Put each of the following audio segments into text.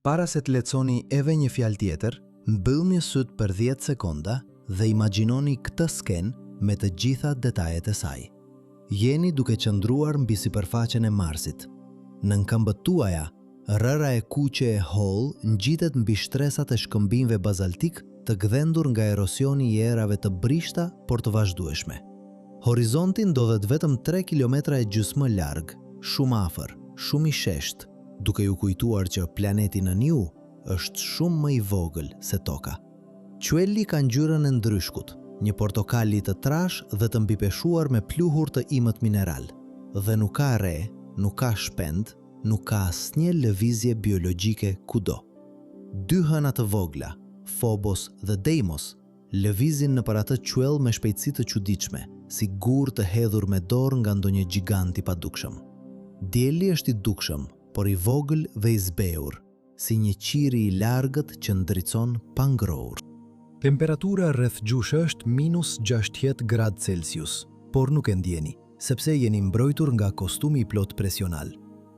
Para se të lexoni edhe një fjalë tjetër, mbyllni sytë për 10 sekonda dhe imagjinoni këtë skenë me të gjitha detajet e saj. Jeni duke qëndruar mbi sipërfaqen e Marsit. Nën këmbët tuaja, rëra e kuqe e hollë ngjitet mbi shtresat e shkëmbinjve bazaltikë të gdhendur nga erosioni i erave të brishta por të vazhdueshme. Horizonti ndodhet vetëm 3 kilometra e gjysmë larg, shumë afër, shumë i sheshtë, duke ju kujtuar që planeti nën ju është shumë më i vogël se Toka. Qielli ka ngjyrën e ndryshkut, një portokalli të trashë dhe të mbipeshuar me pluhur të imët mineral. Dhe nuk ka re, nuk ka shpendë, nuk ka asnjë lëvizje biologjike kudo. Dy hëna të vogla, Phobos dhe Deimos, lëvizin nëpër atë qiell me shpejtësi të çuditshme, si gurë të hedhur me dorë nga ndonjë gjigant i padukshëm. Dielli është i dukshëm, por i vogël dhe i zbehur, si një qiri i largët që ndriçon pa ngrohur. Temperatura rreth jush është minus 60 gradë Celsius, por nuk e ndjeni, sepse jeni mbrojtur nga kostumi i plotë presional.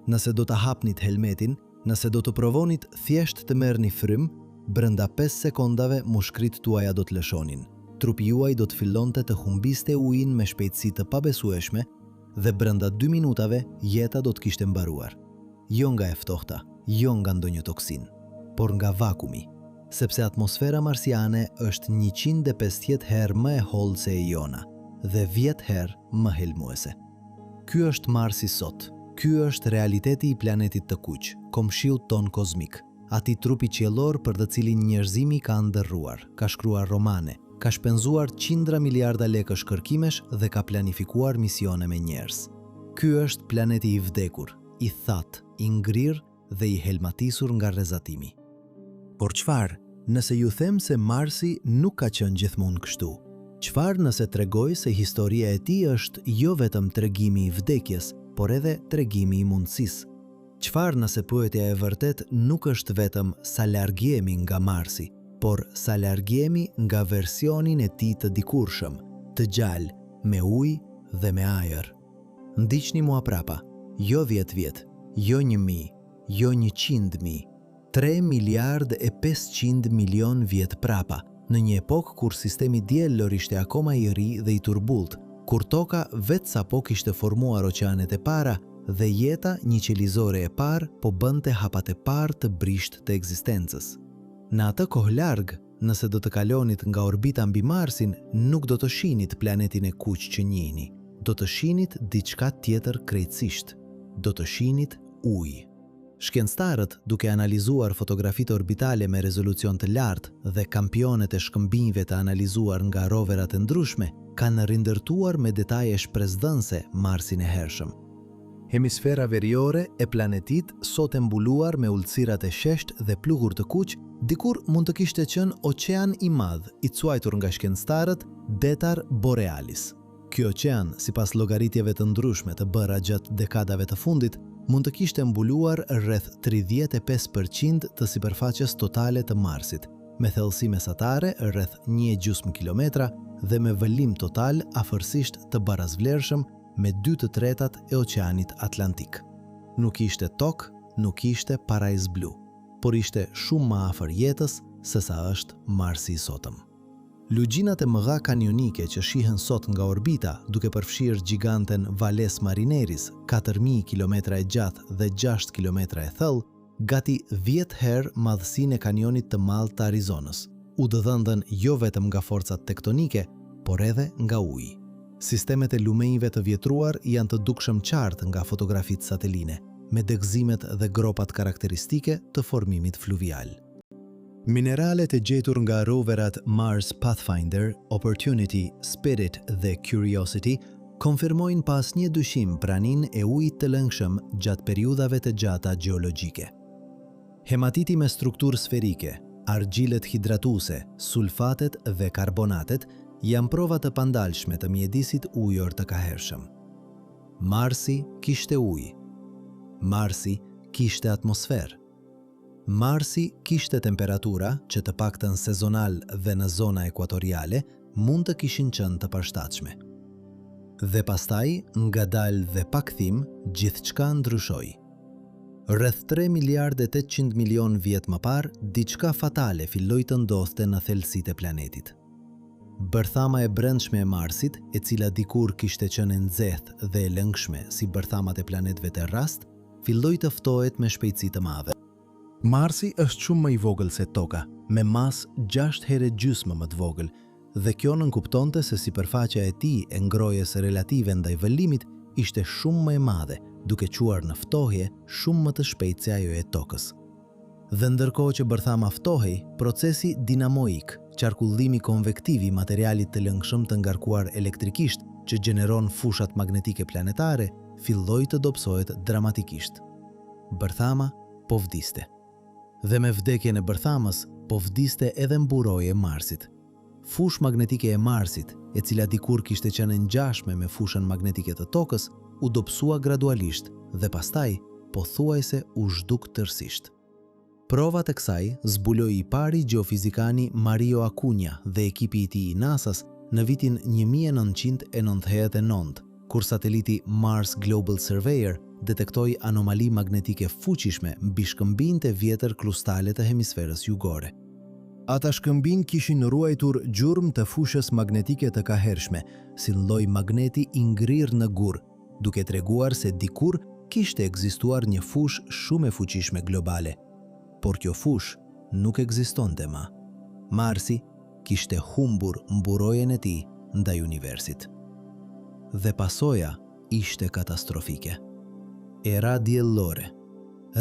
Nëse do ta hapnit helmetin, Nëse do të provonit thjesht të merrni frymë, brenda pesë sekondave mushkëritë tuaja do të lëshonin, trupi juaj do të fillonte të humbiste ujin me shpejtësi të pabesueshme dhe brenda dy minutave jeta do të kishte mbaruar. Jo nga e ftohta, jo nga ndonjë toksinë, por nga vakumi, sepse atmosfera marsiane është 150 herë më e hollë se e jona dhe 10 herë më helmuese. Ky është Marsi sot. Ky është realiteti i planetit të kuq, komshiut tonë kozmik, atij trupi qiellor për të cilin njerëzimi ka ëndërruar, ka shkruar romane, ka shpenzuar qindra miliarda lekësh kërkimesh dhe ka planifikuar misione me njerëz. Ky është planeti i vdekur, i thatë, i ngrirë dhe i helmatisur nga rrezatimi. Por çfarë nëse ju them se Marsi nuk ka qenë gjithmonë kështu? Çfarë nëse tregoj se historia e tij është jo vetëm tregimi i vdekjes, por edhe tregimi i mundësisë? Çfarë nëse pyetja e vërtetë nuk është vetëm sa larg jemi nga Marsi, por sa larg jemi nga versionin e tij të dikurshëm, të gjallë, me ujë dhe me ajër? Ndiqni mua prapa, jo 10 vjet, jo 1000, jo 100.000, 3 miliard e 500 milion vjet prapa, në një epokë kur sistemi diellor ishte akoma i ri dhe i turbullt, kur Toka veç sapo kishte formuar oqeanet e para dhe jeta njëqelizore e parë po bënte hapat e parë të brishtë të ekzistencës. Në atë kohë larg, nëse do të kalonit nga orbita mbi Marsin, nuk do të shihnit planetin e kuq që njihni, do të shihnit diçka tjetër krejtësisht. Do të shihnit ujë. Shkencëtarët, duke analizuar fotografitë orbitale me rezolucion të lartë dhe kampionet e shkëmbinjve të analizuar nga roverat e ndryshme, kanë rindërtuar me detaje shpresëdhënëse Marsin e hershëm. Hemisfera veriore e planetit, sot e mbuluar me ultësirat e sheshtë dhe pluhur të kuq, dikur mund të kishte qenë oqean i madh, i quajtur nga shkencëtarët Detar Borealis. Ky oqean, sipas llogaritjeve të ndryshme të bëra gjatë dekadave të fundit, mund të kishte mbuluar rreth 35% të sipërfaqes totale të Marsit, me thellësi mesatare rreth 1,5 kilometra dhe me vëlim total afërsisht të barasvlershëm me 2/3 e Oqeanit Atlantik. Nuk ishte tokë, nuk ishte parajsë blu, por ishte shumë më afër jetës sesa është Marsi i sotëm. Luginat e mëdha kanionike që shihen sot nga orbita, duke përfshirë gjiganten Valles Marineris, 4.000 kilometra e gjatë dhe 6 kilometra e thellë, gati 10 herë madhësinë e kanionit të madh të Arizonës, u gdhendën jo vetëm nga forcat tektonike, por edhe nga uji. Sistemet e lumenjve të vjetruar janë të dukshëm qartë nga fotografitë sateline, me degëzimet dhe gropat karakteristike të formimit fluvial. Mineralet e gjetur nga roverat Mars Pathfinder, Opportunity, Spirit dhe Curiosity konfirmojnë pa asnjë dyshim praninë e ujit të lëngshëm gjatë periudhave të gjata gjeologjike. Hematiti me strukturë sferike, argjilët hidratuese, sulfatet dhe karbonatet janë prova të pandalshme të mjedisit ujor të kahershëm. Marsi kishte ujë. Marsi kishte atmosferë. Marsi kishte temperatura që të paktën sezonal dhe në zona ekuatoriale mund të kishin qenë të përshtatshme. Dhe pastaj, ngadalë dhe pa kthim, gjithçka ndryshoi. Rreth 3 miliardë e 800 milionë vjet më parë, diçka fatale filloi të ndodhte në thellësitë e planetit. Bërthama e brendshme e Marsit, e cila dikur kishte qenë e nxehtë dhe e lëngshme si bërthamat e planetëve të rrastë, filloi të ftohet me shpejtësi të madhe. Marsi është shumë më i vogël se Toka, me masë gjashtë herë e gjysmë më të vogël, dhe kjo nënkuptonte se sipërfaqja e tij e ngrohjes relative ndaj vëllimit ishte shumë më e madhe, duke çuar në ftohje shumë më të shpejtë se ajo e Tokës. Dhe ndërkohë që bërthama ftohej, procesi dinamoik, qarkullimi konvektiv i materialit të lëngshëm të ngarkuar elektrikisht që gjeneron fushat magnetike planetare, filloi të dobësohet dramatikisht. Bërthama po vdiste. Dhe me vdekjen e bërthamës, po vdiste edhe mburoja e Marsit. Fushë magnetike e Marsit, e cila dikur kishte qenë e ngjashme me fushën magnetike të Tokës, u dobësua gradualisht dhe pastaj pothuajse u zhduk tërësisht. Provat e kësaj zbuloi i pari gjeofizikani Mario Acuna dhe ekipi i tij i NASA-s në vitin 1999, kur sateliti Mars Global Surveyor detektoi anomali magnetike fuqishme mbi shkëmbinjtë e vjetër krustale të hemisferës jugore. Ata shkëmbinj kishin ruajtur gjurmë të fushës magnetike të kahershme, si një lloj magneti i ngrirë në gur, duke treguar se dikur kishte ekzistuar një fushë shumë e fuqishme globale. Por kjo fushë nuk ekzistonte më. Marsi kishte humbur mburojën e tij ndaj universit. Dhe pasoja ishte katastrofike. Era diellore,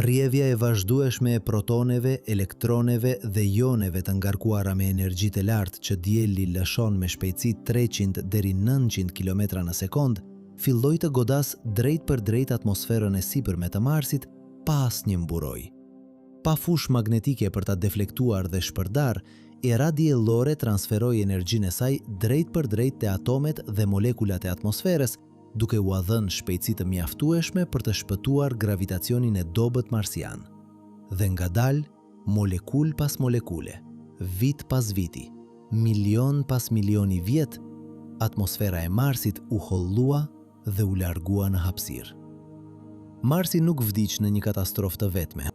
rrjedhja e vazhdueshme e protoneve, elektroneve dhe joneve të ngarkuara me energji të lartë që dielli lëshon me shpejtësi 300 deri 900 kilometra në sekondë, filloi të godasë drejtpërdrejt atmosferën e sipërme të Marsit pa asnjë mburojë. Pa fushë magnetike për ta deflektuar dhe shpërndarë, era diellore transferoi energjinë e saj drejtpërdrejt te atomet dhe molekulat e atmosferës, duke ua dhënë shpejtësi të mjaftueshme për të shpëtuar gravitacionin e dobët marsian. Dhe ngadalë, molekulë pas molekule, vit pas viti, milion pas milioni vjet, atmosfera e Marsit u hollua dhe u largua në hapësirë. Marsi nuk vdiq në një katastrofë të vetme.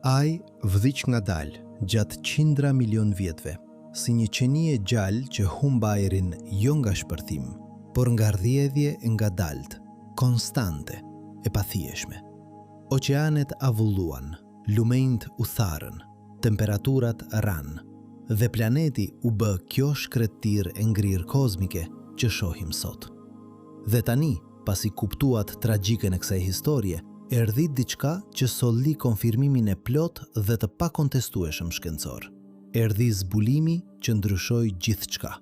Ai vdiq ngadalë, gjatë qindra milionë vjetëve, si një qenie e gjallë që humb ajrin jo nga shpërthim, por nga rrjedhje e ngadaltë, konstante, e pathyeshme. Oqeanet avulluan, lumenjtë u tharën, temperaturat ranë, dhe planeti u bë kjo shkretëtirë e ngrirë kozmike që shohim sot. Dhe tani, pasi kuptuat tragjikën e kësaj historie, erdhi diçka që solli konfirmimin e plotë dhe të pakontestueshëm shkencor. Erdhi zbulimi që ndryshoi gjithçka.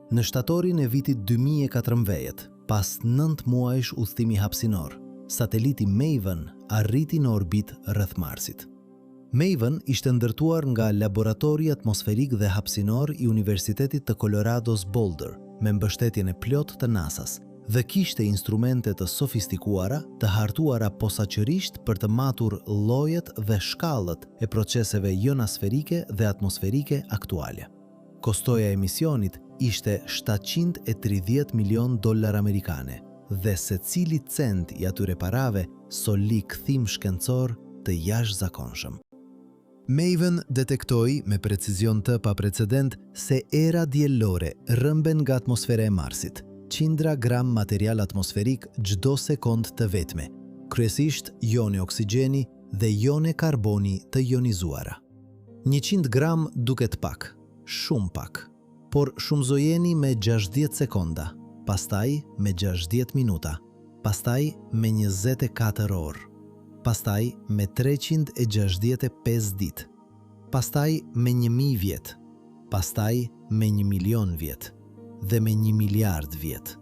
Në shtatorin e vitit 2014, pas 9 muajsh udhëtimi hapësinor, sateliti Maven arriti në orbitë rreth Marsit. Maven ishte ndërtuar nga Laboratori Atmosferik dhe Hapësinor i Universitetit të Colorados Boulder, me mbështetjen e plotë të NASA-s, dhe kishte instrumente të sofistikuara të hartuara posaçërisht për të matur llojet dhe shkallët e proceseve jonosferike dhe atmosferike aktuale. Kostoja e misionit ishte 730 milion dollar amerikane dhe secili cent i atyre parave solli kthim shkencor të jashtëzakonshëm. Maven detektoi me precizion të paprecedent se era diellore rrëmben nga atmosfera e Marsit, qindra gram material atmosferik çdo sekondë të vetme, kryesisht jone oksigjeni dhe jone karboni të jonizuara. 100 gram duket pak, shumë pak, por shumëzojeni me 60 sekonda, pastaj me 60 minuta, pastaj me 24 orë, pastaj me 365 ditë, pastaj me 1000 vjet, pastaj me 1 milion vjet dhe me 1 miliard vjet.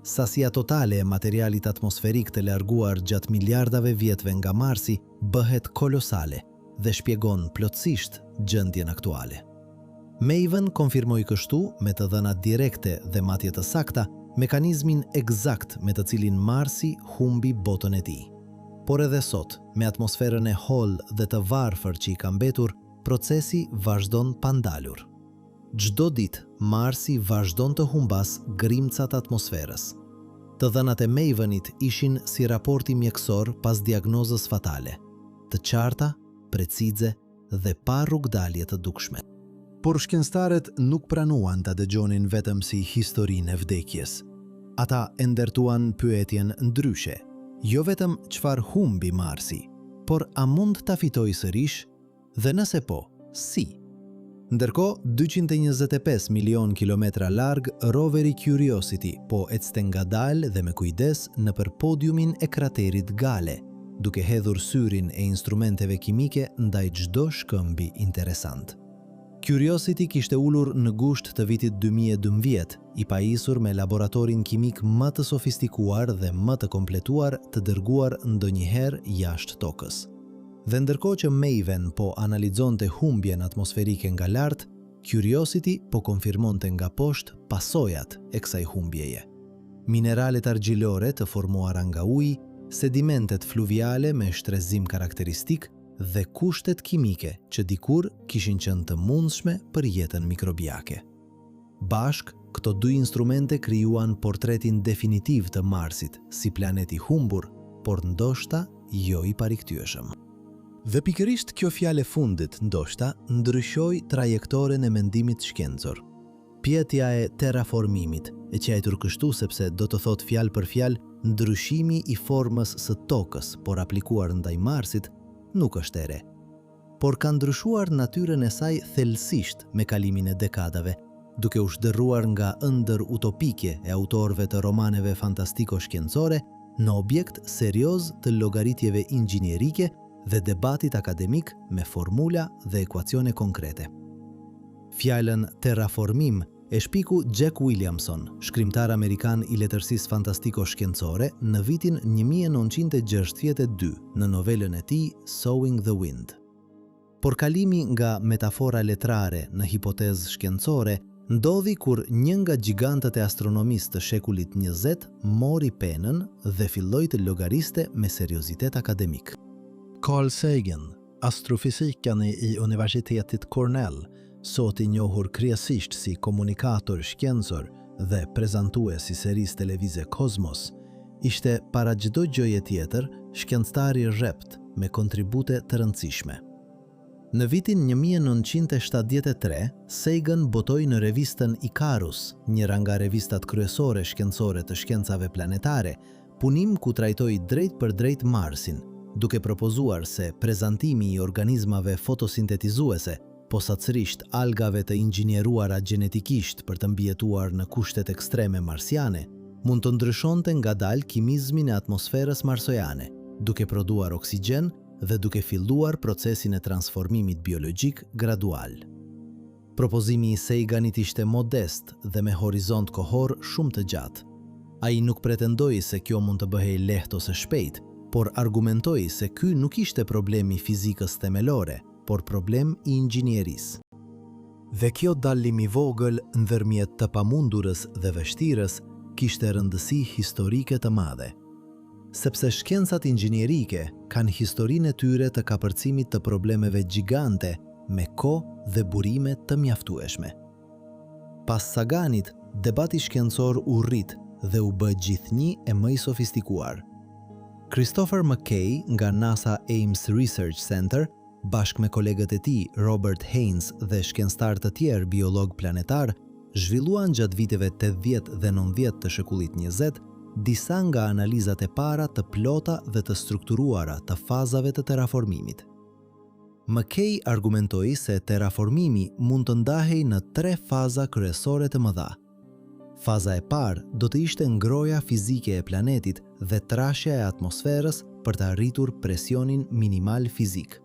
Sasia totale e materialit atmosferik të larguar gjatë miliardave vjetëve nga Marsi bëhet kolosale dhe shpjegon plotësisht gjendjen aktuale. Maven konfirmoi kështu, me të dhëna direkte dhe matje të sakta, mekanizmin ekzakt me të cilin Marsi humbi botën e tij. Por edhe sot, me atmosferën e hollë dhe të varfër që i ka mbetur, procesi vazhdon pa ndalur. Çdo ditë, Marsi vazhdon të humbasë grimca të atmosferës. Të dhënat e Mavenit ishin si raporti mjekësor pas diagnozës fatale. Të qarta, precize dhe pa rrugëdalje të dukshme. Por shkencëtarët nuk pranuan ta dëgjonin vetëm si historinë e vdekjes. Ata e ndërtuan pyetjen ndryshe, jo vetëm çfarë humbi Marsi, por a mund ta fitojë sërish? Dhe nëse po, si? Ndërkohë, 225 milionë kilometra larg, roveri Curiosity po ecte ngadalë dhe me kujdes nëpër podiumin e kraterit Gale, duke hedhur syrin e instrumenteve kimike ndaj çdo shkëmbi interesant. Curiosity kishte ulur në gusht të vitit 2012, i pajisur me laboratorin kimik më të sofistikuar dhe më të kompletuar të dërguar ndonjëherë jashtë Tokës. Dhe ndërkohë që Maven po analizonte humbjen atmosferike nga lart, Curiosity po konfirmonte nga poshtë pasojat e kësaj humbjeje. Mineralet argjilore të formuara nga uji, sedimentet fluviale me shtrezim karakteristik dhe kushtet kimike që dikur kishin qenë të mundshme për jetën mikrobiake. Bashkë, këto dy instrumente krijuan portretin definitiv të Marsit si planet i humbur, por ndoshta jo i parikthyeshëm. Dhe pikërisht kjo fjalë e fundit, ndoshta, ndryshoi trajektoren e mendimit shkencor. Pyetja e terraformimit, e quajtur kështu sepse do të thotë fjalë për fjalë ndryshimi i formës së Tokës, por aplikuar ndaj Marsit, nuk është e re. Por ka ndryshuar natyrën e saj thellësisht me kalimin e dekadave, duke u shndërruar nga ëndërr utopike e autorëve të romaneve fantastiko-shkencore në objekt serioz të llogaritjeve inxhinierike dhe debatit akademik me formula dhe ekuacione konkrete. Fjalën terraformim e shpiku Jack Williamson, shkrimtar amerikan i letërsisë fantastiko-shkencore, në vitin 1962 në novelën e tij Sowing the Wind. Por kalimi nga metafora letrare në hipotezë shkencore ndodhi kur një nga gjigantët e astronomisë të shekullit 20 mori penën dhe filloi të llogariste me seriozitet akademik. Carl Sagan, astrofizikani i Universitetit Cornell, sot i njohur kryesisht si komunikator shkencor dhe prezantues i serisë televize Kozmos, ishte para çdo gjëje tjetër shkencëtar i rreptë me kontribute të rëndësishme. Në vitin 1973, Sagan botoi në revistën Icarus, njëra nga revistat kryesore shkencore të shkencave planetare, punim ku trajtoi drejtpërdrejt Marsin, duke propozuar se prezantimi i organizmave fotosintetizuese, posaçërisht algave të inxhinieruara gjenetikisht për të mbijetuar në kushtet ekstreme marsiane, mund të ndryshonte ngadalë kimizmin e atmosferës marsoiane, duke prodhuar oksigjen dhe duke filluar procesin e transformimit biologjik gradual. Propozimi i Saganit ishte modest dhe me horizont kohor shumë të gjatë. Ai nuk pretendoi se kjo mund të bëhej lehtë ose shpejt, por argumentoi se ky nuk ishte problem i fizikës themelore, por problem i inxhinierisë. Dhe kjo dallim i vogël ndërmjet të pamundurës dhe vështirës kishte rëndësi historike të madhe. Sepse shkencat inxhinierike kanë historinë e tyre të kapërcimit të problemeve gjigante me kohë dhe burime të mjaftueshme. Pas Saganit, debati shkencor u rrit dhe u bë gjithnjë e më i sofistikuar. Christopher McKay nga NASA Ames Research Center, bashkë me kolegët e tij Robert Haynes dhe shkencëtarë të tjerë biologë planetarë, zhvilluan gjatë viteve 80 dhe 90 të shekullit 20 disa nga analizat e para të plota dhe të strukturuara të fazave të terraformimit. McKay argumentoi se terraformimi mund të ndahej në tre faza kryesore të mëdha. Faza e parë do të ishte ngrohja fizike e planetit dhe trashja e atmosferës për të arritur presionin minimal fizik.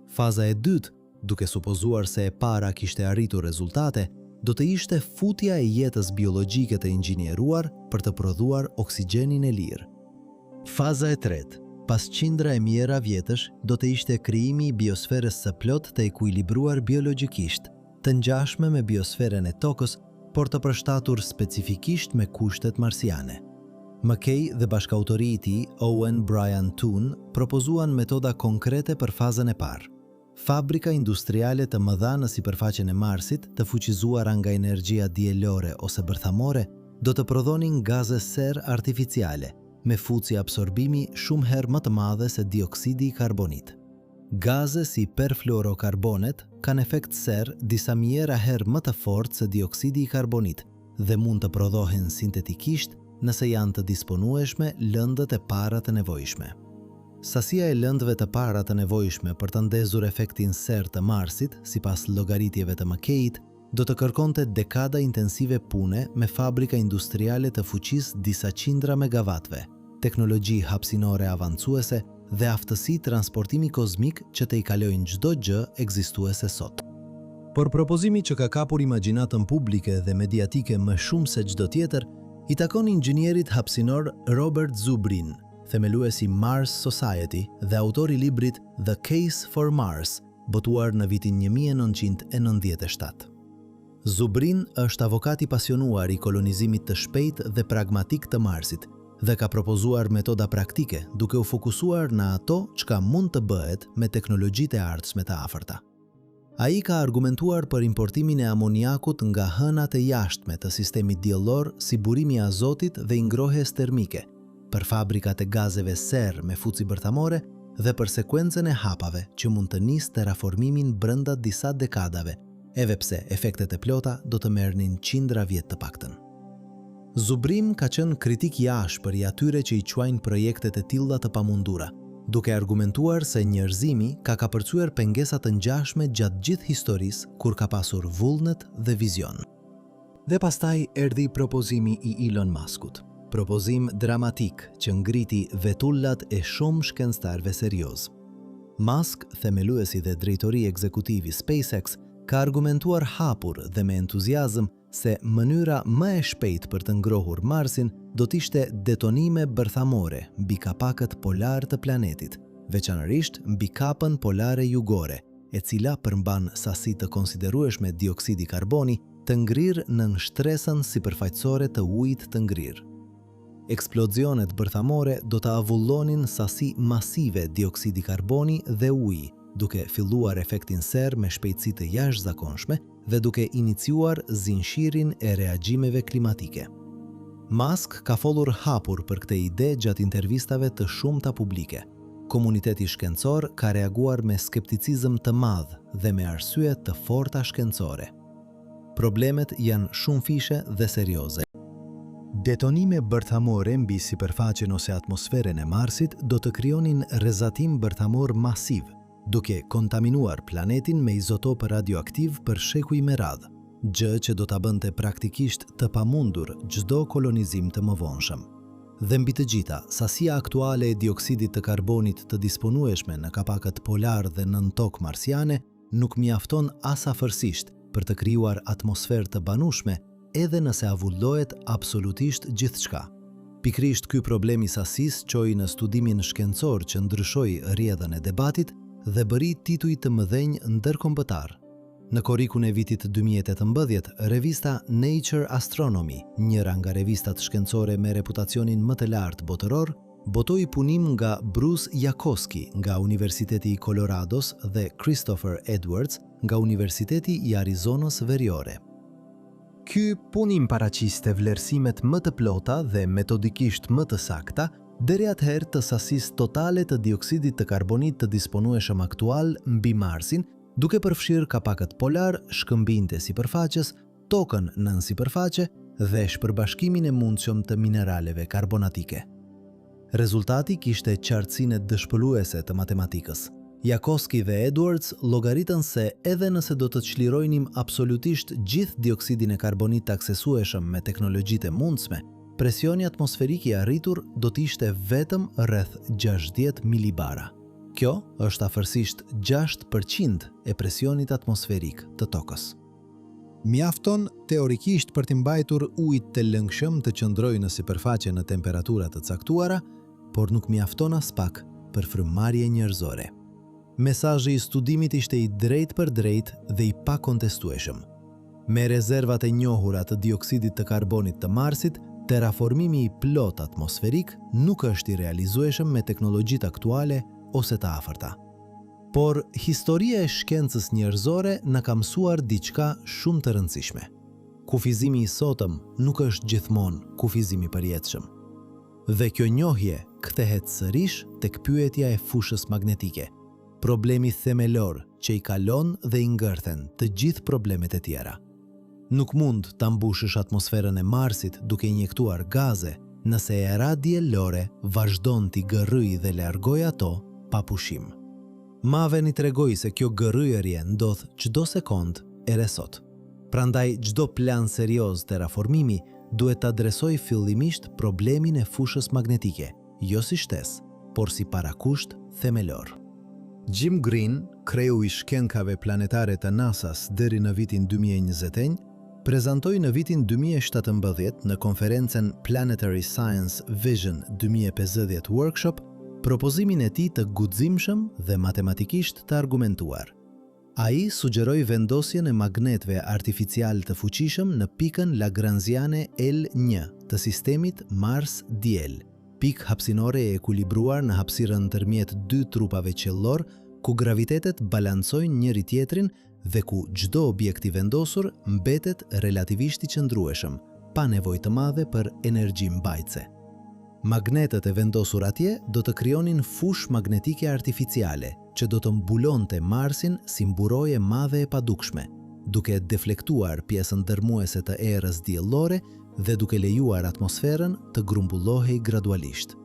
Faza e dytë, duke supozuar se e para kishte arritur rezultate, do të ishte futja e jetës biologjike të inxhinieruar për të prodhuar oksigjenin e lirë. Faza e tretë, pas qindra e mijëra vjetësh, do të ishte krijimi i biosferës së plotë të ekuilibruar biologjikisht, të ngjashme me biosferën e Tokës, por të përshtatur specifikisht me kushtet marsiane. McKay dhe bashkautori i tij, Owen Brian Toon, propozuan metoda konkrete për fazën e parë. Fabrika industriale të mëdha në sipërfaqen e Marsit, të fuqizuara nga energjia diellore ose bërthamore, do të prodhonin gaze serë artificiale, me fuqi absorbimi shumë herë më të madhe se dioksidi i karbonit. Gaze si perfluorokarbonet kanë efekt serë disa mijëra herë më të fortë se dioksidi i karbonit dhe mund të prodhohen sintetikisht nëse janë të disponueshme lëndët e para të nevojshme. Sasia e lëndëve të para të nevojshme për të ndezur efektin serë të Marsit, sipas llogaritjeve të McKay-it, do të kërkonte dekada intensive pune me fabrika industriale të fuqisë disa qindra megavatëve, teknologji hapësinore avancuese dhe aftësi transportimi kozmik që tejkalojnë çdo gjë ekzistuese sot. Por propozimi që ka kapur imagjinatën publike dhe mediatike më shumë se çdo tjetër, i takon inxhinierit hapësinor Robert Zubrin, themelues i Mars Society dhe autor i librit The Case for Mars, botuar në vitin 1997. Zubrin është avokat i pasionuar i kolonizimit të shpejtë dhe pragmatik të Marsit dhe ka propozuar metoda praktike duke u fokusuar në ato çka mund të bëhet me teknologjitë e ardhshme të afërta. Ai ka argumentuar për importimin e amoniakut nga hënat e jashtme të sistemit diellor si burim i azotit dhe i ngrohjes termike, për fabrikat e gazeve serë me fuqi bërthamore dhe për sekuencën e hapave që mund të nisë terraformimin brenda disa dekadave, edhe pse efektet e plota do të merrnin qindra vjet të paktën. Zubrin ka qenë kritik i ashpër i atyre që i quajnë projektet e tilla të pamundura, duke argumentuar se njerëzimi ka kapërcyer pengesa të ngjashme gjatë gjithë historisë kur ka pasur vullnet dhe vizion. Dhe pastaj erdhi propozimi i Elon Muskut, propozim dramatik që ngriti vetullat e shumë shkencëtarëve seriozë. Musk, themeluesi dhe drejtori ekzekutiv i SpaceX, ka argumentuar hapur dhe me entuziazëm se mënyra më e shpejtë për të ngrohur Marsin do të ishte detonime bërthamore mbi kapakët polarë të planetit, veçanërisht mbi kapën polare jugore, e cila përmban sasi të konsiderueshme dioksidi karboni të ngrirë nën shtresën sipërfaqësore të ujit të ngrirë. Eksplozionet bërthamore do të avullonin sasi masive dioksidi karboni dhe uji, duke filluar efektin serë me shpejtësi të jashtëzakonshme dhe duke iniciuar zinxhirin e reagimeve klimatike. Musk ka folur hapur për këtë ide gjatë intervistave të shumta publike. Komuniteti shkencor ka reaguar me skepticizëm të madh dhe me arsye të forta shkencore. Problemet janë shumëfishe dhe serioze. Detonime bërthamore mbi sipërfaqen ose atmosferën e Marsit do të krijonin rrezatim bërthamor masiv, duke kontaminuar planetin me izotopë radioaktivë për shekuj me radhë, gjë që do ta bënte praktikisht të pamundur çdo kolonizim të mëvonshëm. Dhe mbi të gjitha, sasia aktuale e dioksidit të karbonit të disponueshme në kapakët polarë dhe nëntokë marsiane nuk mjafton as afërsisht për të krijuar atmosferë të banueshme edhe nëse avullohet absolutisht gjithçka. Pikërisht ky problem i sasisë çoi në studimin shkencor që ndryshoi rrjedhën e debatit dhe bëri tituj të mëdhenj ndërkombëtarë. Në korrikun e vitit 2018, revista Nature Astronomy, njëra nga revistat shkencore me reputacionin më të lartë botëror, botoi punim nga Bruce Jakosky nga Universiteti i Kolorados dhe Christopher Edwards nga Universiteti i Arizonës Veriore. Ky punim paraqiste vlerësimet më të plota dhe metodikisht më të sakta deri atëherë të sasisë totale të dioksidit të karbonit të disponueshëm aktual mbi Marsin, duke përfshirë kapakët polarë, shkëmbinjtë e sipërfaqes, tokën nën sipërfaqe dhe shpërbashkimin e mundshëm të mineraleve karbonatike. Rezultati kishte qartësinë dëshpëruese të matematikës. Jakosky dhe Edwards llogaritën se edhe nëse do të çlirojnim absolutisht gjithë dioksidin e karbonit të aksesueshëm me teknologjitë e mundshme, presioni atmosferik i arritur do të ishte vetëm rreth 60 milibara. Kjo është afërsisht 6% e presionit atmosferik të Tokës. Mjafton teorikisht për të mbajtur ujit të lëngshëm të qëndrojë në sipërfaqe në temperatura të caktuara, por nuk mjafton aspak për frymëmarrje njerëzore. Mesazhi i studimit ishte i drejtpërdrejtë dhe i pakontestueshëm. Me rezervat e njohura të dioksidit të karbonit të Marsit, terraformimi i plotë atmosferik nuk është i realizueshëm me teknologjitë aktuale ose të afërta. Por historia e shkencës njerëzore na ka mësuar diçka shumë të rëndësishme. Kufizimi i sotëm nuk është gjithmonë kufizim i përjetshëm. Dhe kjo njohje kthehet sërish tek pyetja e fushës magnetike, problemi themelor që i kalon dhe i ngërthen të gjithë problemet e tjera. Nuk mund ta mbushësh atmosferën e Marsit duke injektuar gaze nëse era diellore vazhdon t'i gërryjë dhe largojë ato pa pushim. Maveni tregoi se kjo gërryerje ndodh çdo sekondë edhe sot. Prandaj çdo plan serioz terraformimi duhet të adresojë fillimisht problemin e fushës magnetike, jo si shtesë, por si parakusht themelor. Jim Green, kreu i shkencave planetare të NASA-s deri në vitin 2021, prezantoi në vitin 2017 në konferencën Planetary Science Vision 2050 Workshop propozimin e tij të guximshëm dhe matematikisht të argumentuar. Ai sugjeroi vendosjen e magnetëve artificialë të fuqishëm në pikën Lagranziane L1 të sistemit Mars-Diell, pikë hapësinore e ekuilibruar në hapësirën ndërmjet dy trupave qiellorë ku gravitetet balancojnë njëri-tjetrin dhe ku çdo objekt i vendosur mbetet relativisht i qëndrueshëm, pa nevojë të madhe për energji mbajtëse. Magnetët e vendosur atje do të krijonin fushë magnetike artificiale që do të mbulonte Marsin si mburojë e madhe e padukshme, duke deflektuar pjesën dërrmuese të erës diellore dhe duke lejuar atmosferën të grumbullohej gradualisht.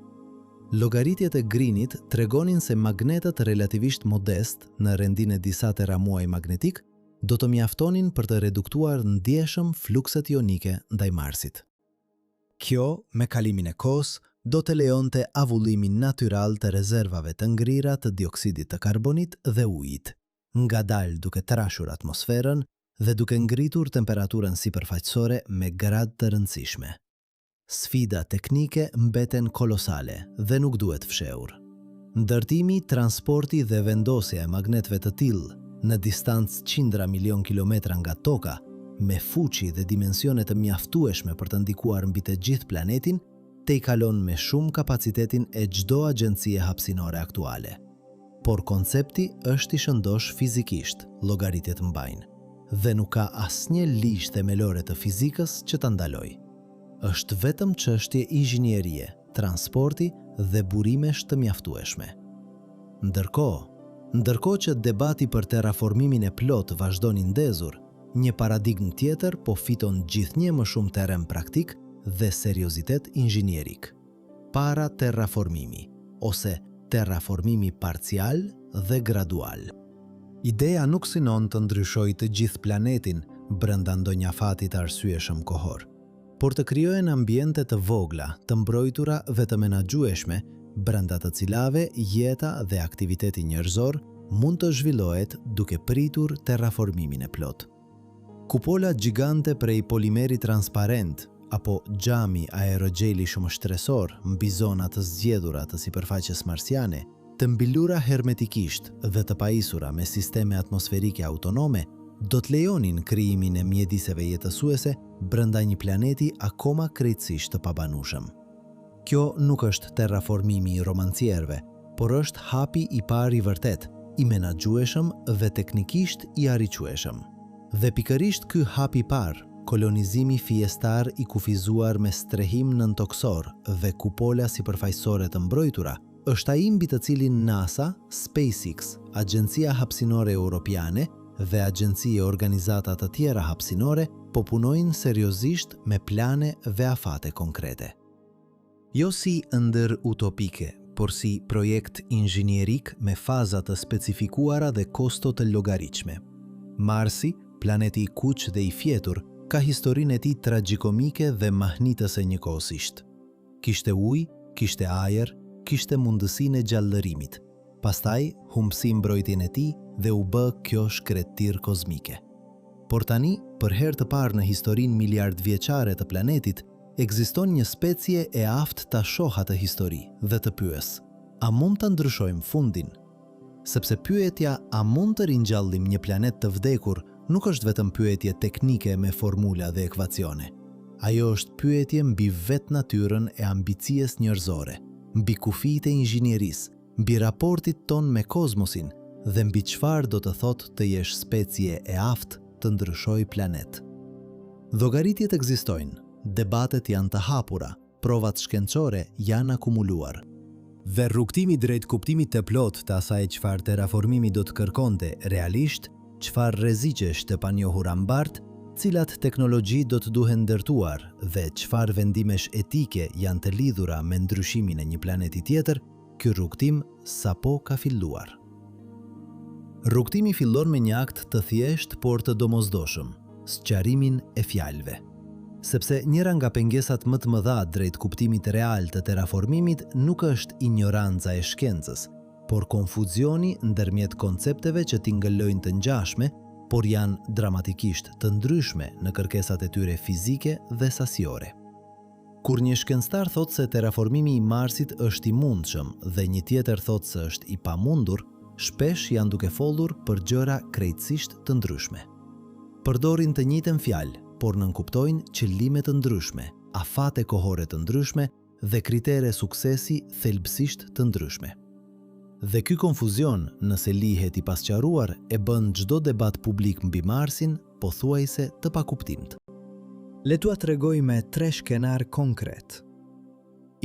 Llogaritjet e Greenit tregonin se magnetët relativisht modestë në rendin e disa teramuaj magnetikë do të mjaftonin për të reduktuar ndjeshëm flukset jonike ndaj Marsit. Kjo, me kalimin e kohës, do të lejonte avullimin natyral të rezervave të ngrira të dioksidit të karbonit dhe ujit, ngadalë duke trashur atmosferën dhe duke ngritur temperaturën sipërfaqësore me gradë të rëndësishme. Sfidat teknike mbeten kolosale dhe nuk duhet fshehur. Ndërtimi, transporti dhe vendosja e magnetëve të tillë në distancë qindra milion kilometra nga Toka, me fuqi dhe dimensione të mjaftueshme për të ndikuar mbi të gjithë planetin, tejkalon me shumë kapacitetin e çdo agjencie hapësinore aktuale. Por koncepti është i shëndoshë fizikisht, llogaritjet mbajnë. Dhe nuk ka asnjë ligj themelore të fizikës që ta ndalojë. Është vetëm çështje inxhinierie, transporti dhe burimesh të mjaftueshme. Ndërkohë, ndërkohë që debati për terraformimin e plotë vazhdon i ndezur, një paradigmë tjetër po fiton gjithnjë më shumë terren praktik dhe seriozitet inxhinierik. Para-terraformimi, ose terraformimi parcial dhe gradual. Ideja nuk synon të ndryshojë të gjithë planetin brenda ndonjë afati të arsyeshëm kohor, por të krijohen ambiente të vogla, të mbrojtura dhe të menaxhueshme, brenda të cilave jeta dhe aktiviteti njerëzor mund të zhvillohet duke pritur terraformimin e plotë. Kupola gjigante prej polimeri transparent apo xhami aerogjeli shumështresor mbi zona të zgjedhura të sipërfaqes marsiane, të mbyllura hermetikisht dhe të pajisura me sisteme atmosferike autonome, do të lejonin krijimin e mjediseve jetësuese brenda një planeti akoma krejtësisht të pabanueshëm. Kjo nuk është terraformimi i romancierëve, por është hapi i parë i vërtetë, i menaxhueshëm dhe teknikisht i arritshëm. Dhe pikërisht ky hap i parë, kolonizimi fillestar i kufizuar me strehim nëntokësor dhe kupola sipërfaqësore të mbrojtura, është ai mbi të cilin NASA, SpaceX, Agjencia Hapësinore Europiane dhe agjenci e organizata të tjera hapësinore po punojnë seriozisht me plane dhe afate konkrete. Jo si ëndërr utopike, por si projekt inxhinierik me faza të specifikuara dhe kosto të llogaritshme. Marsi, planeti i kuq dhe i fjetur, ka historinë e tij tragjikomike dhe mahnitëse njëkohësisht. Kishte ujë, kishte ajër, kishte mundësinë e gjallërimit. Pastaj humbsi mbrojtjen e tij dhe u bë kjo shkretëtirë kozmike. Por tani, për herë të parë në historinë miliardvjeçare të planetit, ekziston një specie e aftë ta shohë atë histori dhe të pyesë, a mund ta ndryshojmë fundin? Sepse pyetja a mund të ringjallim një planet të vdekur nuk është vetëm pyetje teknike me formula dhe ekuacione. Ajo është pyetje mbi vetë natyrën e ambicies njerëzore, mbi kufijtë e inxhinierisë, mbi raportit tonë me kozmosin dhe mbi çfarë do të thotë të jesh specie e aftë të ndryshojë planet. Llogaritjet ekzistojnë, debatet janë të hapura, Provat shkencore janë akumuluar. Dhe rrugëtimi drejt kuptimit të plotë të asaj çfarë terraformimi do të kërkonte realisht, çfarë rreziqesh të panjohura mbart, cilat teknologji do të duhen ndërtuar dhe çfarë vendimesh etike janë të lidhura me ndryshimin e një planeti tjetër, ky rrugëtim sapo ka filluar. Rrugëtimi fillon me një akt të thjeshtë por të domosdoshëm, sqarimin e fjalëve. Sepse njëra nga pengesat më të mëdha drejt kuptimit real të terraformimit nuk është injoranca e shkencës, por konfuzioni ndërmjet koncepteve që tingëllojnë të ngjashme, por janë dramatikisht të ndryshme në kërkesat e tyre fizike dhe sasiore. Kur një shkencëtar thotë se terraformimi i Marsit është i mundshëm dhe një tjetër thotë se është i pamundur, shpesh janë duke folur për gjëra krejtësisht të ndryshme. Përdorin të njëjtën fjalë, por nënkuptojnë qëllime të ndryshme, afate kohore të ndryshme dhe kritere suksesi thelbësisht të ndryshme. Dhe ky konfuzion, nëse lihet i pasqaruar, e bën çdo debat publik mbi Marsin pothuajse të pakuptimtë. Le t'ua tregoj me tre skenarë konkretë.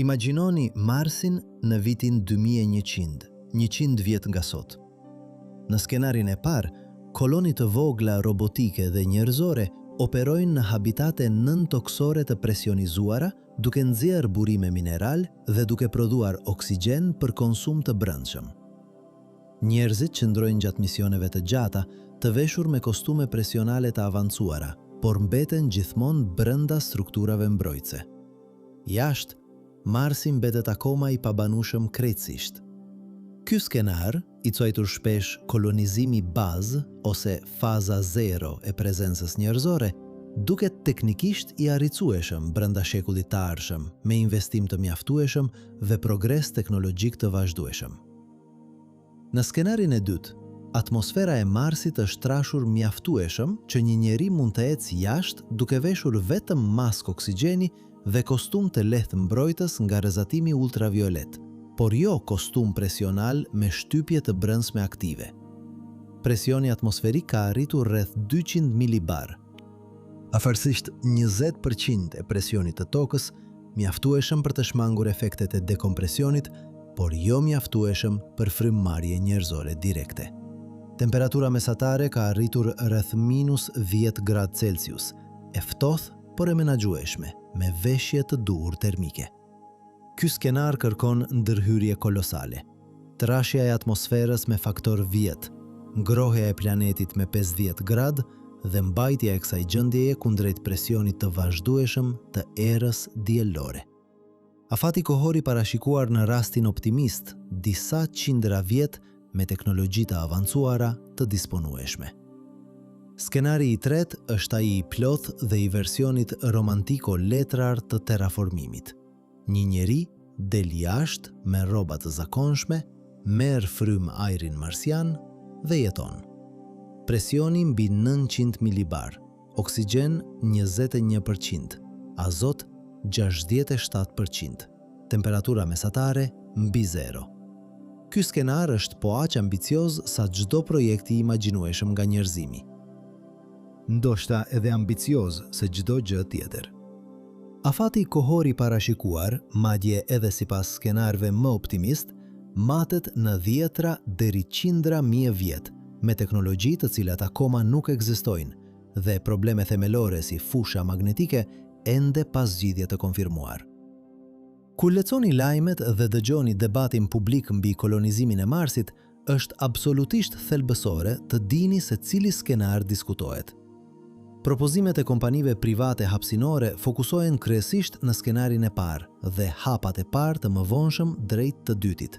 Imagjinoni Marsin në vitin 2100, 100 vjet nga sot. Në skenarin e parë, koloni të vogla robotike dhe njerëzore operojnë në habitate nëntokësore të presionizuara duke nxjerrë burime mineral dhe duke prodhuar oksigjen për konsum të brendshëm. Njerëzit qëndrojnë gjatë misioneve të gjata, të veshur me kostume presionale të avancuara, por mbeten gjithmonë brenda strukturave mbrojtëse. Jashtë, Marsi mbetet akoma i pabanueshëm krejtësisht. Ky skenar, i quajtur shpesh kolonizimi bazë ose faza zero e prezencës njerëzore, duket teknikisht i arritshëm brenda shekullit të ardhshëm, me investim të mjaftueshëm dhe progres teknologjik të vazhdueshëm. Në skenarin e dytë, atmosfera e Marsit është trashur mjaftueshëm që një njeri mund të ecë jashtë duke veshur vetëm maskë oksigjeni dhe kostum të lehtë mbrojtës nga rrezatimi ultraviolet, por jo kostum presional me shtypje të brendshme aktive. Presioni atmosferik ka arritur rreth 200 milibar, afërsisht 20% e presionit të Tokës, mjaftueshëm për të shmangur efektet e dekompresionit, por jo mjaftueshëm për frymëmarrje njerëzore direkte. Temperatura mesatare ka arritur rreth minus 10 gradë Celsius, e ftohtë, por e menaxhueshme, me veshje të duhur termike. Ky skenar kërkon ndërhyrje kolosale. Trashja e atmosferës me faktor 10, ngrohja e planetit me 50 gradë dhe mbajtja e kësaj gjendjeje kundrejt presionit të vazhdueshëm të erës diellore. Afati kohor i parashikuar në rastin optimist, disa qindra vjet me teknologji të avancuara të disponueshme. Skenari i tretë është ai i plotë dhe i versionit romantiko-letrar të terraformimit. Një njeri del jashtë me rroba të zakonshme, merr frymë ajrin marsian dhe jeton. Presioni mbi 900 milibar, oksigjen 21%, azot 67%, temperatura mesatare mbi zero. Ky skenar është po aq ambicioz sa çdo projekt i imagjinueshëm nga njerëzimi. Ndoshta edhe ambicioz se çdo gjë tjetër. Afati kohor i parashikuar, madje edhe sipas skenarëve më optimist, matet në dhjetra deri qindra mijë vjet, me teknologji të cilat akoma nuk ekzistojnë dhe probleme themelore si fusha magnetike ende pa zgjidhje të konfirmuar. Kur lexoni lajmet dhe dëgjoni debatin publik mbi kolonizimin e Marsit, është absolutisht thelbësore të dini se cili skenar diskutohet. Propozimet e kompanive private hapësinore fokusohen kryesisht në skenarin e parë dhe hapat e parë të mëvonshëm drejt të dytit.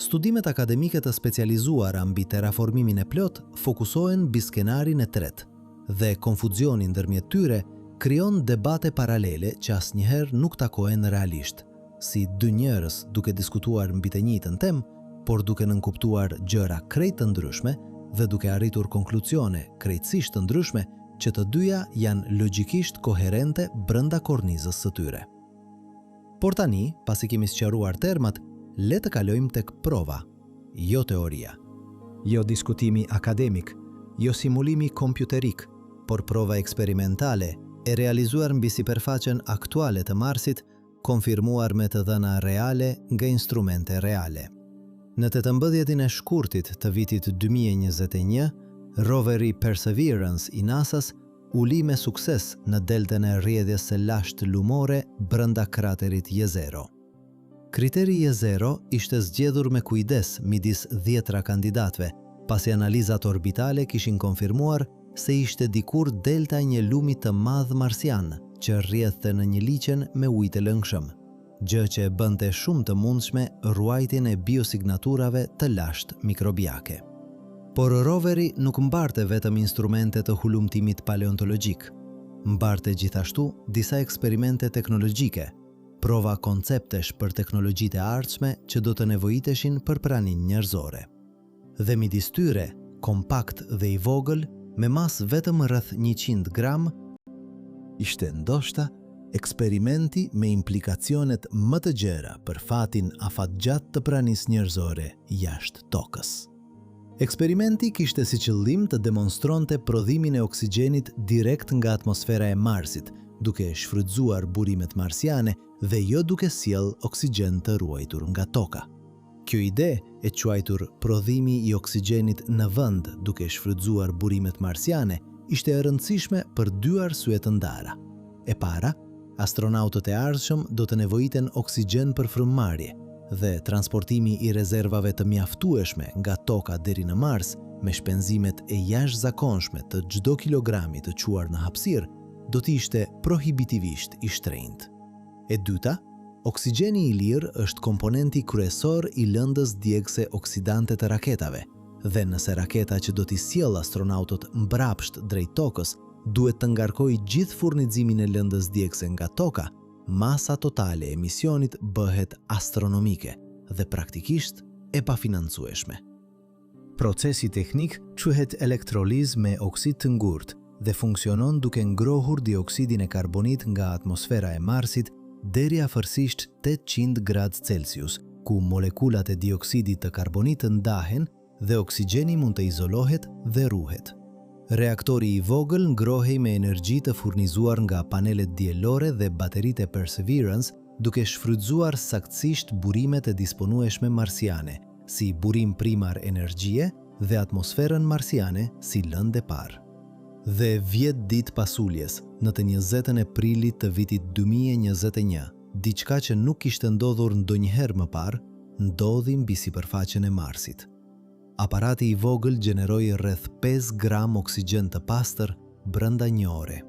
Studimet akademike të specializuara mbi terraformimin e plotë fokusohen mbi skenarin e tretë dhe konfuzioni ndërmjet tyre krijon debate paralele që asnjëherë nuk takohen realisht, si dy njerëz duke diskutuar mbi të njëjtën temë, por duke nënkuptuar gjëra krejt të ndryshme dhe duke arritur konkluzione krejtësisht të ndryshme që të dyja janë logjikisht koherente brenda kornizës së tyre. Por tani, pasi kemi sqaruar termat, le të kalojmë tek prova, jo teoria. Jo diskutimi akademik, jo simulimi kompjuterik, por prova eksperimentale e realizuar mbi sipërfaqen aktuale të Marsit. konfirmuar me të dhëna reale nga instrumente reale. Në 18 e shkurtit të vitit 2021, roveri Perseverance i NASA-s u ul me sukses në deltën e rrjedhjes së lashtë lumore brenda kraterit Jezero. Krateri Jezero ishte zgjedhur me kujdes midis dhjetra kandidatëve, pasi analizat orbitale kishin konfirmuar se ishte dikur delta e një lumi të madh marsian që rrjedhte në një liqen me ujë të lëngshëm, gjë që e bënte shumë të mundshme ruajtjen e biosignaturave të lashtë mikrobiake. Por roveri nuk mbarte vetëm instrumente të hulumtimit paleontologjik. Mbarte gjithashtu disa eksperimente teknologjike, prova konceptesh për teknologjitë e ardhshme që do të nevojiteshin për praninë njerëzore. Dhe midis tyre, kompakt dhe i vogël, me masë vetëm rreth 100 gram, ishte ndoshta eksperimenti me implikacionet më të gjera për fatin afatgjatë të pranisë njerëzore jashtë tokës. Eksperimenti kishte si qëllim të demonstronte prodhimin e oksigjenit direkt nga atmosfera e Marsit, duke shfrytëzuar burimet marsiane dhe jo duke sjellë oksigjen të ruajtur nga Toka. Kjo ide, e quajtur prodhimi i oksigjenit në vend duke shfrytëzuar burimet marsiane, ishte e rëndësishme për dy arsye të ndara. E para, astronautët e ardhshëm do të nevojiten oksigjen për frymëmarrje dhe transportimi i rezervave të mjaftueshme nga Toka deri në Mars, me shpenzimet e jashtëzakonshme të çdo kilogrami të çuar në hapësirë, do të ishte prohibitivisht i shtrenjtë. E dyta, oksigjeni i lirë është komponenti kryesor i lëndës djegëse oksidante të raketave, dhe nëse raketa që do t'i sjellë astronautët mbrapsht drejt Tokës duhet të ngarkojë gjithë furnizimin e lëndës djegëse nga Toka, masa totale e misionit bëhet astronomike dhe praktikisht e pafinancueshme. Procesi teknik quhet elektrolizë me oksid të ngurtë dhe funksionon duke ngrohur dioksidin e karbonit nga atmosfera e Marsit deri afërsisht 800 gradë Celsius, ku molekulat e dioksidit të karbonit ndahen dhe oksigjeni mund të izolohet dhe ruhet. Reaktori i vogël ngrohej me energji të furnizuar nga panelet diellore dhe bateritë e Perseverance, duke shfrytëzuar saktësisht burimet e disponueshme marsiane, si burim primar energjie dhe atmosferën marsiane si lëndë e parë. Dhe 10 ditë pas uljes, në të 20 e prillit të vitit 2021, diçka që nuk kishte ndodhur ndonjëherë më parë, ndodhi mbi sipërfaqen e Marsit. Aparati i vogël gjeneroi rreth 5 gram oksigjen të pastër brenda një ore.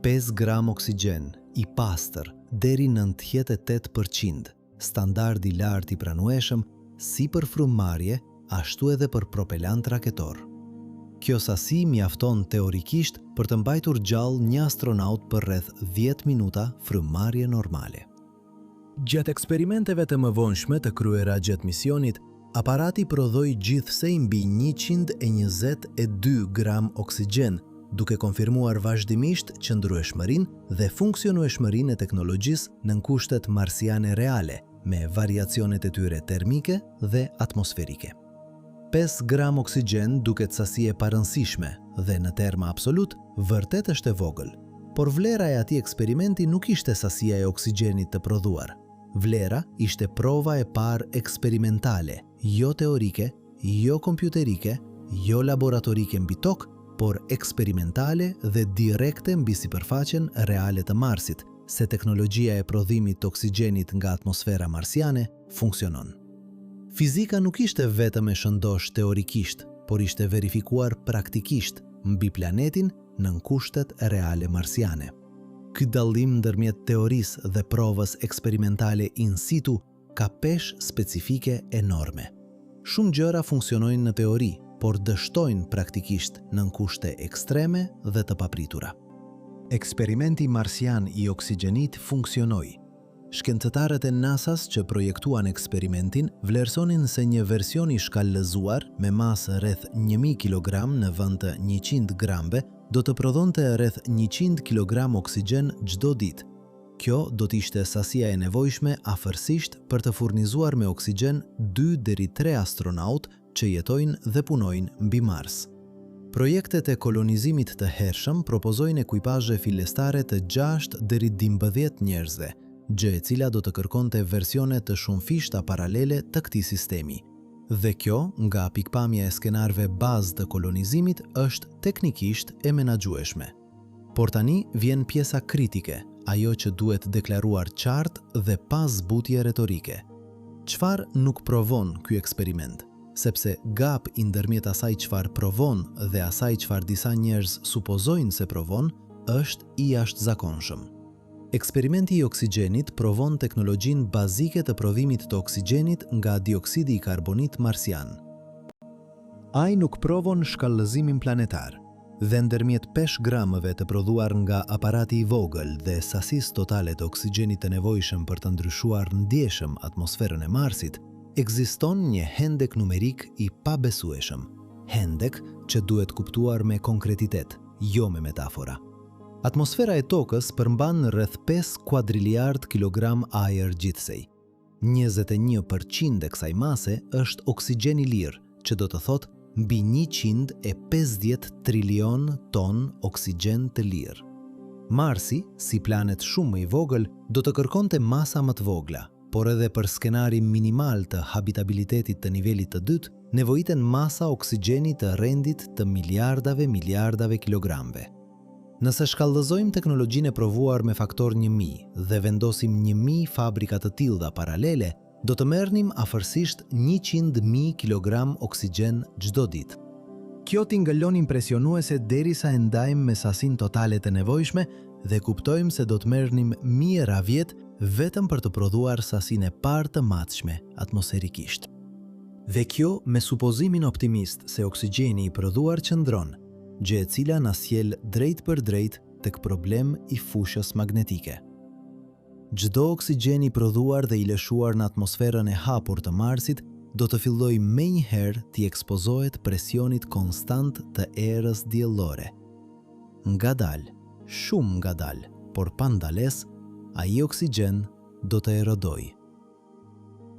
5 gram oksigjen i pastër deri 98%, standard i lartë i pranueshëm si për frymëmarrje, ashtu edhe për propelant raketor. Kjo sasi mjafton teorikisht për të mbajtur gjallë një astronaut për rreth 10 minuta frymëmarrje normale. Gjatë eksperimenteve të mëvonshme të kryera gjatë misionit, aparati prodhoi gjithsej mbi 122 gram oksigjen, duke konfirmuar vazhdimisht qëndrueshmërinë dhe funksionueshmërinë e teknologjisë në kushtet marsiane reale, me variacionet e tyre termike dhe atmosferike. 5 gram oksigjen duket sasi e parëndësishme dhe në terma absolut vërtet është e vogël. Por vlera e atij eksperimenti nuk ishte sasia e oksigjenit të prodhuar. Vlera ishte prova e parë eksperimentale, jo teorike, jo kompjuterike, jo laboratorike mbi tokë, por eksperimentale dhe direkte mbi sipërfaqen reale të Marsit, se teknologjia e prodhimit të oksigjenit nga atmosfera marsiane funksionon. Fizika nuk ishte vetëm e shëndoshë teorikisht, por ishte verifikuar praktikisht mbi planetin në kushtet reale marsiane. Ky dallim ndërmjet teorisë dhe provës eksperimentale in situ ka peshë specifike enorme. Shumë gjëra funksionojnë në teori, por dështojnë praktikisht në kushte ekstreme dhe të papritura. Eksperimenti marsian i oksigjenit funksionoi. Shkencëtarët e NASA-s që projektuan eksperimentin vlerësonin se një version i shkallëzuar me masë rreth 1000 kg në vend të 100 gramëve do të prodhonte rreth 100 kg oksigjen çdo ditë. Kjo do të ishte sasia e nevojshme afërsisht për të furnizuar me oksigjen 2 deri 3 astronaut që jetojnë dhe punojnë mbi Mars. Projektet e kolonizimit të hershëm propozojnë ekuipazhe fillestare të 6 deri 12 njerëzve. gjë e cila do të kërkonte versione të shumëfishta paralele të këtij sistemi. Dhe kjo, nga pikëpamja e skenarëve bazë të kolonizimit, është teknikisht e menaxhueshme. Por tani vjen pjesa kritike, ajo që duhet deklaruar qartë dhe pa zbutje retorike. Çfarë nuk provon ky eksperiment? Sepse gap-i ndërmjet asaj çfarë provon dhe asaj çfarë disa njerëz supozojnë se provon, është i jashtëzakonshëm. Eksperimenti i oksigjenit provon teknologjinë bazike të prodhimit të oksigjenit nga dioksidi i karbonit marsian. Ai nuk provon shkallëzimin planetar, dhe ndërmjet 5 gramëve të prodhuar nga aparati i vogël dhe sasisë totale të oksigjenit të nevojshëm për të ndryshuar ndjeshëm atmosferën e Marsit, ekziston një hendek numerik i pabesueshëm, hendek që duhet kuptuar me konkretitet, jo me metafora. Atmosfera e Tokës përmban rreth 5 kuadriliardë kilogram ajër gjithsej. 21 për qind e kësaj mase është oksigjen i lirë, që do të thotë mbi 150 trilion ton oksigjen të lirë. Marsi, si planet shumë më i vogël, do të kërkonte masa më të vogla, por edhe për skenarin minimal të habitabilitetit të nivelit të dytë, nevojiten masa oksigjeni të rendit të miliardave miliardave kilogramëve. Nëse shkallëzojmë teknologjinë e provuar me faktor 1000 dhe vendosim 1000 fabrika të tilla paralele, do të merrnim afërsisht 100.000 kilogram oksigjen çdo ditë. Kjo tingëllon impresionuese derisa e ndajmë me sasinë totale të nevojshme dhe kuptojmë se do të merrnim mijëra vjet vetëm për të prodhuar sasinë e parë të matshme atmosferikisht. Dhe kjo me supozimin optimist se oksigjeni i prodhuar qëndron, gjë e cila na sjell drejtpërdrejt tek problem i fushës magnetike. Çdo oksigjen i prodhuar dhe i lëshuar në atmosferën e hapur të Marsit do të fillojë menjëherë t'i ekspozohet presionit konstant të erës diellore. Ngadalë, shumë ngadalë, por pa ndalesë, ai oksigjen do të erodojë.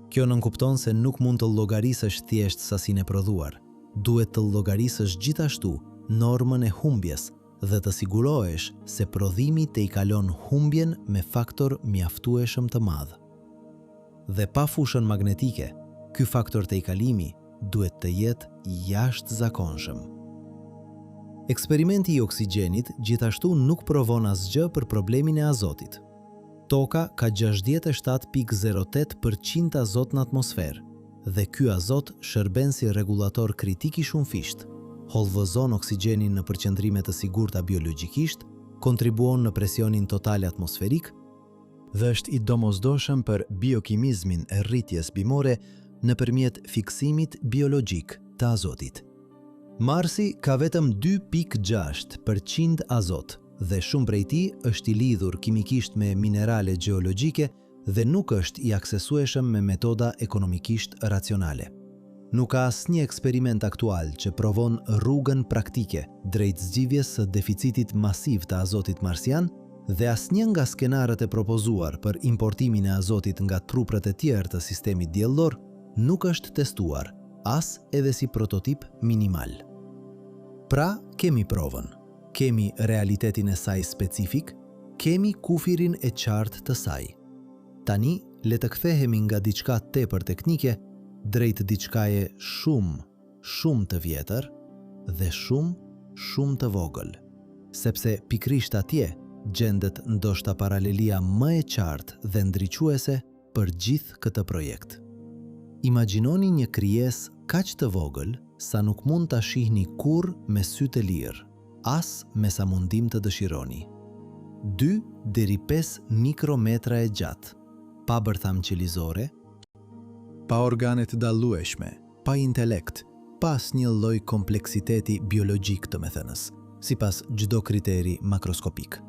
Kjo nënkupton se nuk mund të llogarisësh thjesht sasinë e prodhuar, duhet të llogarisësh gjithashtu normën e humbjes dhe të sigurohesh se prodhimi tejkalon humbjen me faktor mjaftueshëm të madh. Dhe pa fushën magnetike, ky faktor tejkalimi duhet të jetë i jashtëzakonshëm. Eksperimenti i oksigjenit gjithashtu nuk provon asgjë për problemin e azotit. Toka ka 67.08% azot në atmosferë dhe ky azot shërben si rregullator kritik i shumëfishtë, hollëzon oksigjenin në përqendrime të sigurta biologjikisht, kontribuon në presionin total atmosferik, dhe është i domosdoshëm për biokimizmin e rritjes bimore nëpërmjet fiksimit biologjik të azotit. Marsi ka vetëm 2.6 për qind azot dhe shumë prej tij është i lidhur kimikisht me minerale gjeologjike dhe nuk është i aksesueshëm me metoda ekonomikisht racionale. Nuk ka asnjë eksperiment aktual që provon rrugën praktike drejt zgjidhjes së deficitit masiv të azotit marsian dhe asnjë nga skenarët e propozuar për importimin e azotit nga truprët e tjerë të sistemit diellor nuk është testuar, as edhe si prototip minimal. Pra, kemi provën, kemi realitetin e saj specifik, kemi kufirin e qartë të saj. Tani, le të kthehemi nga diçka tepër teknike drejt diçkaje shumë, shumë të vjetër dhe shumë, shumë të vogël. Sepse pikërisht atje gjendet ndoshta paralelia më e qartë dhe ndriçuese për gjithë këtë projekt. Imagjinoni një krijesë kaq të vogël sa nuk mund ta shihni kurrë me sy të lirë, as me sa mundim të dëshironi. 2 deri 5 mikrometra e gjatë, pa bërthamë qelizore, pa organe të dallueshme, pa intelekt, pa asnjë lloj kompleksiteti biologjik domethënës, sipas çdo kriteri makroskopik.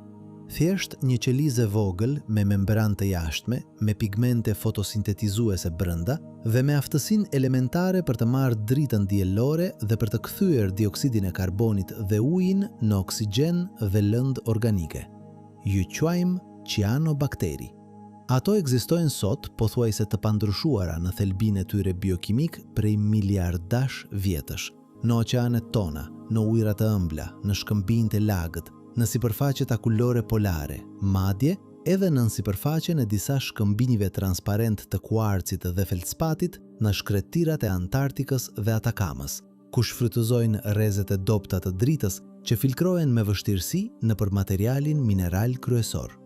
Thjesht një qelizë e vogël me membranë të jashtme, me pigmente fotosintetizuese brenda dhe me aftësinë elementare për të marrë dritën diellore dhe për të kthyer dioksidin e karbonit dhe ujin në oksigjen dhe lëndë organike. I quajmë cianobakteri. Ato ekzistojnë sot pothuajse të pandryshuara në thelbin e tyre biokimik prej miliardash vjetësh, në oqeanet tona, në ujëra të ëmbla, në shkëmbinjtë e lagët, në sipërfaqet akullore polare, madje edhe nën sipërfaqen e disa shkëmbinjve transparentë të kuarcit dhe feldspatit në shkretëtirat e Antarktikës dhe Atakamës, ku shfrytëzojnë rrezet e dobëta të dritës që filkrohen me vështirësi nëpër materialin mineral kryesor.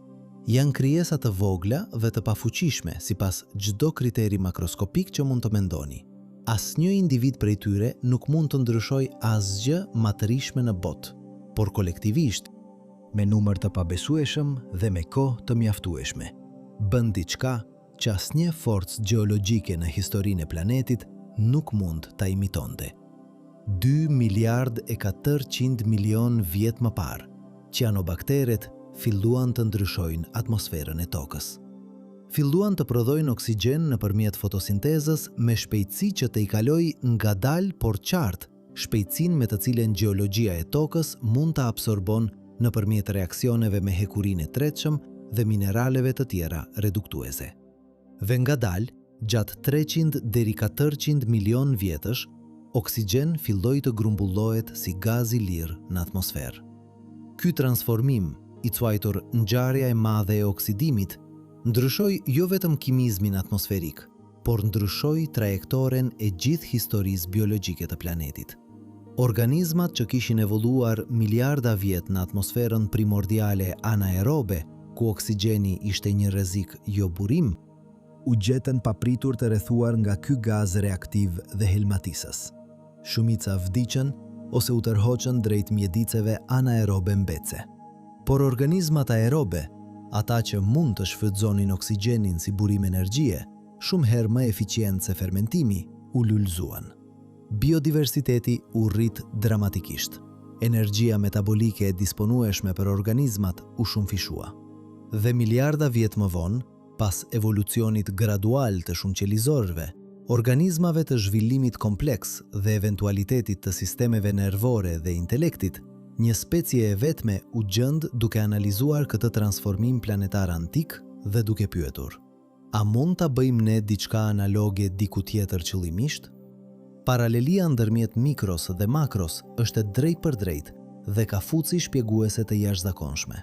Janë krijesa të vogla dhe të pafuqishme sipas çdo kriteri makroskopik që mund të mendoni. Asnjë individ prej tyre nuk mund të ndryshojë asgjë matërishme në botë, por kolektivisht, me numër të pabesueshëm dhe me kohë të mjaftueshme, bën diçka që asnjë forcë gjeologjike në historinë e planetit nuk mund ta imitonte. 2 miliardë e 400 milionë vjet më parë, cianobakteret filluan të ndryshojnë atmosferën e Tokës. Filluan të prodhojnë oksigjen nëpërmjet fotosintezës me shpejtësi që tejkaloi ngadalë por qartë shpejtësinë me të cilën gjeologjia e Tokës mund ta absorbon nëpërmjet reaksioneve me hekurin e tretshëm dhe mineraleve të tjera reduktuese. Dhe ngadalë, gjatë 300 deri 400 milionë vjetësh, oksigjen filloi të grumbullohet si gaz i lirë në atmosferë. Ky transformim, i quajtur ngjarja e madhe e oksidimit, ndryshoi jo vetëm kimizmin atmosferik, por ndryshoi trajektoren e gjithë historisë biologjike të planetit. Organizmat që kishin evoluar miliarda vjet në atmosferën primordiale anaerobe, ku oksigjeni ishte një rrezik jo burim, u gjetën papritur të rrethuar nga ky gaz reaktiv dhe helmatisës. Shumica vdiqën ose u tërhoqën drejt mjediseve anaerobe mbetëse. Por organizmat aerobe, ata që mund të shfrytëzonin oksigjenin si burim energjie, shumë herë më eficient se fermentimi, u lulëzuan. Biodiversiteti u rrit dramatikisht. Energjia metabolike e disponueshme për organizmat u shumëfishua. Dhe miliarda vjet më vonë, pas evolucionit gradual të shumëqelizorëve, organizmave të zhvillimit kompleks dhe eventualitetit të sistemeve nervore dhe intelektit, një specie e vetme u gjend duke analizuar këtë transformim planetar antik dhe duke pyetur: A mund ta bëjmë ne diçka analoge diku tjetër qëllimisht? Paralelia ndërmjet mikros dhe makros është e drejtpërdrejtë dhe ka fuqi shpjeguese të jashtëzakonshme.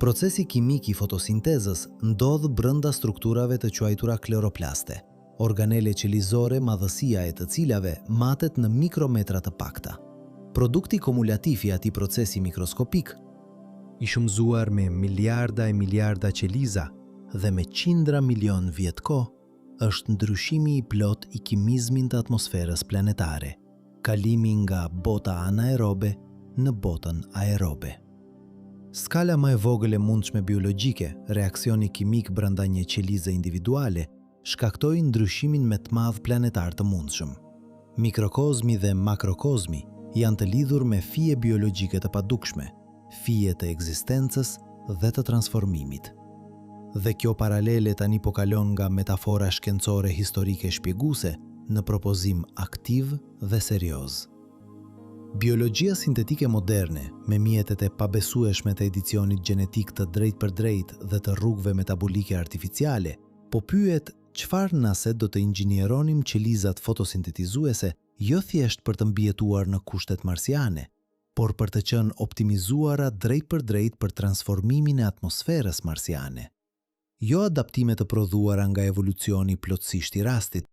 Procesi kimik i fotosintezës ndodh brenda strukturave të quajtura kloroplaste, organele qelizore madhësia e të cilave matet në mikrometra të pakta. Produkti kumulativ i atij procesi mikroskopik, i shumëzuar me miliarda e miliarda qeliza dhe me qindra milion vjet kohë, është ndryshimi i plotë i kimizmit të atmosferës planetare, kalimi nga bota anaerobe në botën aerobe. Skala më e vogël e mundshme biologjike, reaksioni kimik brenda një qelize individuale, shkaktoi ndryshimin më të madh planetar të mundshëm. Mikrokozmi dhe makrokozmi janë të lidhur me fije biologjike të padukshme, fije të ekzistencës dhe të transformimit. Dhe kjo paralele tani po kalon nga metafora shkencore historike shpjeguese në propozim aktiv dhe serioz. Biologjia sintetike moderne, me mjetet e pabesueshme të edicionit gjenetik të drejtpërdrejtë dhe të rrugëve metabolike artificiale, po pyet çfarë nëse do të inxhinieronim qelizat fotosintetizuese jo thjesht për të mbijetuar në kushtet marsiane, por për të qenë optimizuara drejtpërdrejt për transformimin e atmosferës marsiane. Jo adaptime të prodhuara nga evolucioni plotësisht i rastit,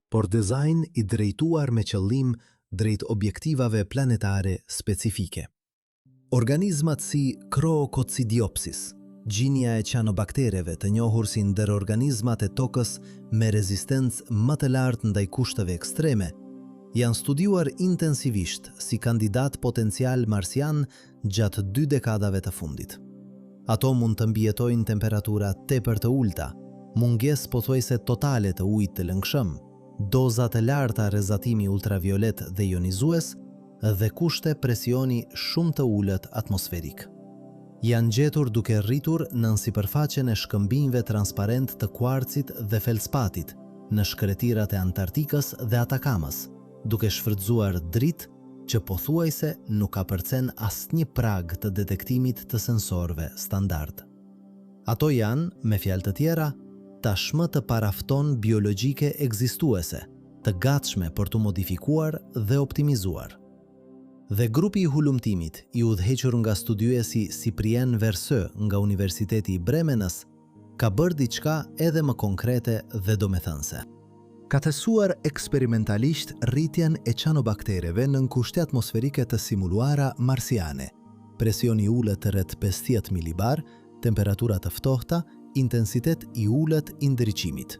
por dizajn i drejtuar me qëllim drejt objektivave planetare specifike. Organizmat si Chroococcidiopsis, gjinia e cianobaktereve të njohur si ndër organizmat e tokës me rezistencë më të lartë ndaj kushteve ekstreme, janë studiuar intensivisht si kandidatë potencial marsian gjatë dy dekadave të fundit. Ato mund të mbijetojnë temperatura tepër të ulëta, mungesë pothuajse totale të ujit të lëngshëm, doza të larta rrezatimi ultraviolet dhe jonizues dhe kushte presioni shumë të ulët atmosferik. Janë gjetur duke rritur nën sipërfaqen e shkëmbinjve transparentë të kuarcit dhe feldspatit në shkretirat e Antarktikës dhe Atakamës, duke shfrytëzuar dritë që pothuajse nuk kapërcen asnjë prag të detektimit të sensorëve standard. Ato janë, me fjalë të tjera, tashmë të parafton biologjike ekzistuese, të gatshme për t'u modifikuar dhe optimizuar. Dhe grupi i hulumtimit, i udhëhequr nga studiuesi Cyprien Verseux nga Universiteti i Bremenës, ka bërë diçka edhe më konkrete dhe domethënëse. Ka testuar eksperimentalisht rritjen e cianobaktereve nën kushte atmosferike të simuluara marsiane, presion i ulët rreth 50 milibar, temperatura të ftohta, intensitet i ulët i ndriçimit.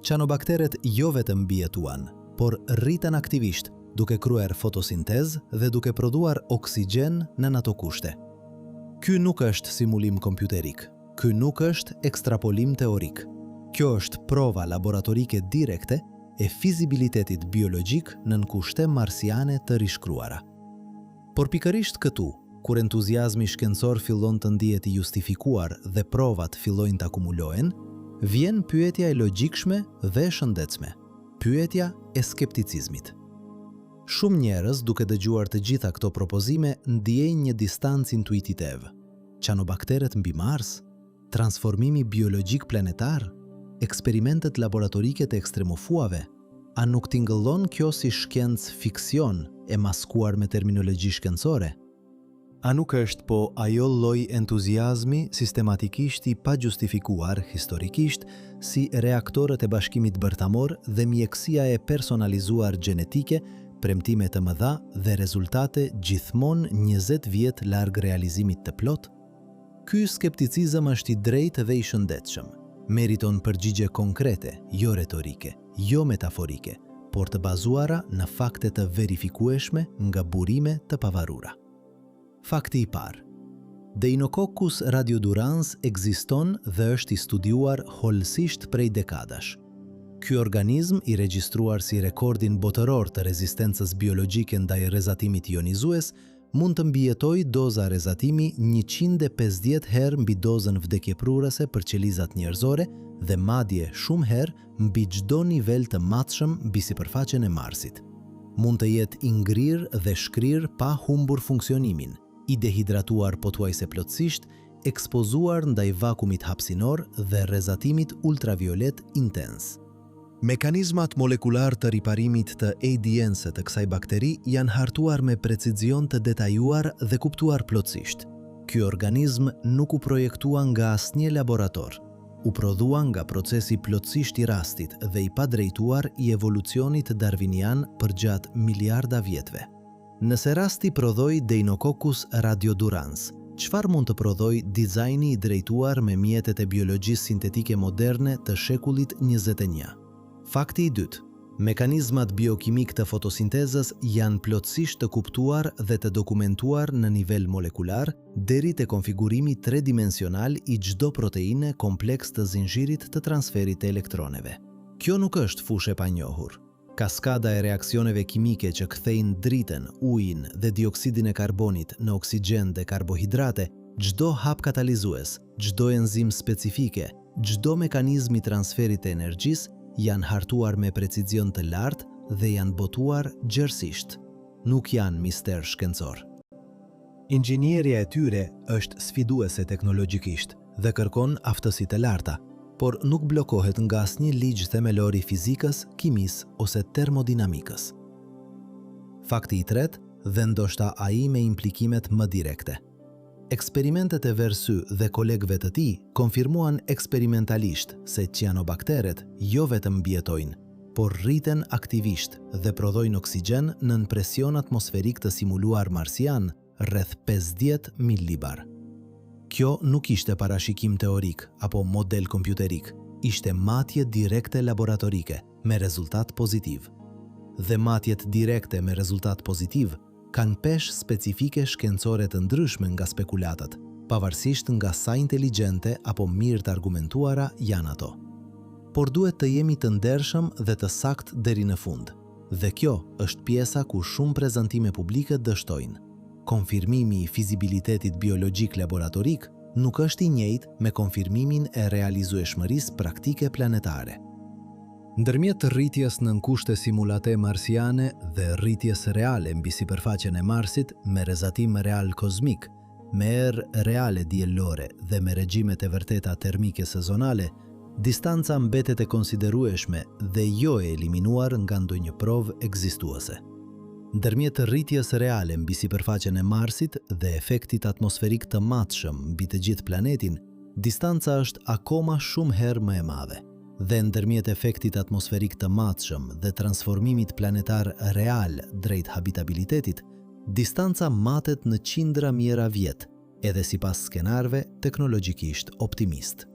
Cianobakteret jo vetëm mbijetuan, por rriten aktivisht, duke kryer fotosintezë dhe duke prodhuar oksigjen nën ato kushte. Ky nuk është simulim kompjuterik, ky nuk është ekstrapolim teorik. Kjo është prova laboratorike direkte e fizibilitetit biologjik nën kushte marsiane të rishkruara. Por pikërisht këtu, kur entuziazmi shkencor fillon të ndihet i justifikuar dhe provat fillojnë të akumulohen, vjen pyetja e logjikshme dhe e shëndetshme, pyetja e skepticizmit. Shumë njerëz duke dëgjuar të gjitha këto propozime ndiejnë një distancë intuitive. Cianobakteret mbi Mars? Transformimi biologjik planetar? Eksperimentet laboratorike të ekstremofuave? A nuk tingëllon kjo si shkencë fiksion e maskuar me terminologji shkencore? A nuk është po ajo lloj entuziazmi sistematikisht i pajustifikuar historikisht si reaktorët e bashkimit bërthamor dhe mjekësia e personalizuar gjenetike, premtime të mëdha dhe rezultate gjithmonë 20 vjet larg realizimit të plotë? Ky skepticizëm është i drejtë dhe i shëndetshëm. Meriton përgjigje konkrete, jo retorike, jo metaforike, por të bazuara në fakte të verifikueshme nga burime të pavarura. Fakti i parë. Deinococcus radiodurans ekziston dhe është i studiuar hollësisht prej dekadash. Ky organizm, i regjistruar si rekordin botëror të rezistencës biologjike ndaj rrezatimit jonizues, mund të mbijetojë doza rrezatimi 150 herë mbi dozën vdekjeprurëse për qelizat njerëzore dhe madje shumë herë mbi çdo nivel të matshëm mbi sipërfaqen e Marsit. Mund të jetë i ngrirë dhe shkrirë pa humbur funksionimin, i dehidratuar pothuajse plotësisht, ekspozuar ndaj vakumit hapësinor dhe rrezatimit ultraviolet intens. Mekanizmat molekularë të riparimit të ADN-së të kësaj bakteri janë hartuar me precizion të detajuar dhe kuptuar plotësisht. Ky organizm nuk u projektua nga asnjë laborator. U prodhua nga procesi plotësisht i rastit dhe i padrejtuar i evolucionit darwinian përgjatë miliarda vjetëve. Nëse rasti prodhoi Deinococcus radiodurans, çfarë mund të prodhojë dizajni i drejtuar me mjetet e biologjisë sintetike moderne të shekullit 21? Fakti i dytë, Mekanizmat biokimikë të fotosintezës janë plotësisht të kuptuar dhe të dokumentuar në nivel molekular, deri te konfigurimi tredimensional i çdo proteine kompleks të zinxhirit të transferit të elektroneve. Kjo nuk është fushë e panjohur. Kaskada e reaksioneve kimike që kthejnë dritën, ujin dhe dioksidin e karbonit në oksigjen dhe karbohidrate, çdo hap katalizues, çdo enzimë specifike, çdo mekanizm i transferit të energjisë janë hartuar me precizion të lartë dhe janë botuar gjerësisht. Nuk janë mister shkencor. Inxhinieria e tyre është sfiduese teknologjikisht dhe kërkon aftësi të larta, por nuk bllokohet nga asnjë ligj themelor i fizikës, kimisë ose termodinamikës. Fakti i tretë, dhe ndoshta ai me implikimet më direkte. Eksperimentet e Verseux dhe kolegëve të tij konfirmuan eksperimentalisht se cianobakteret jo vetëm mbijetojnë, por rriten aktivisht dhe prodhojnë oksigjen nën presion atmosferik të simuluar marsian rreth 50 milibar. Kjo nuk ishte parashikim teorik apo model kompjuterik, ishte matje direkte laboratorike me rezultat pozitiv. Dhe matjet direkte me rezultat pozitiv kanë peshë specifike shkencore të ndryshme nga spekulatat, pavarësisht nga sa inteligjente apo mirë të argumentuara janë ato. Por duhet të jemi të ndershëm dhe të saktë deri në fund. Dhe kjo është pjesa ku shumë prezantime publike dështojnë. Konfirmimi i fizibilitetit biologjik laboratorik nuk është i njëjtë me konfirmimin e realizueshmërisë praktike planetare. Ndërmjet rritjes nën kushte simulate marsiane dhe rritjes reale mbi sipërfaqen e Marsit me rrezatim real kozmik, me erë reale diellore dhe me regjimet e vërteta termike sezonale, distanca mbetet e konsiderueshme dhe jo e eliminuar nga ndonjë provë ekzistuese. Ndërmjet rritjes reale mbi sipërfaqen e Marsit dhe efektit atmosferik të matshëm mbi të gjithë planetin, distanca është akoma shumë herë më e madhe. Dhe ndërmjet efektit atmosferik të matshëm dhe transformimit planetar real drejt habitabilitetit, distanca matet në qindra mijëra vjet, edhe sipas skenarëve teknologjikisht optimistë.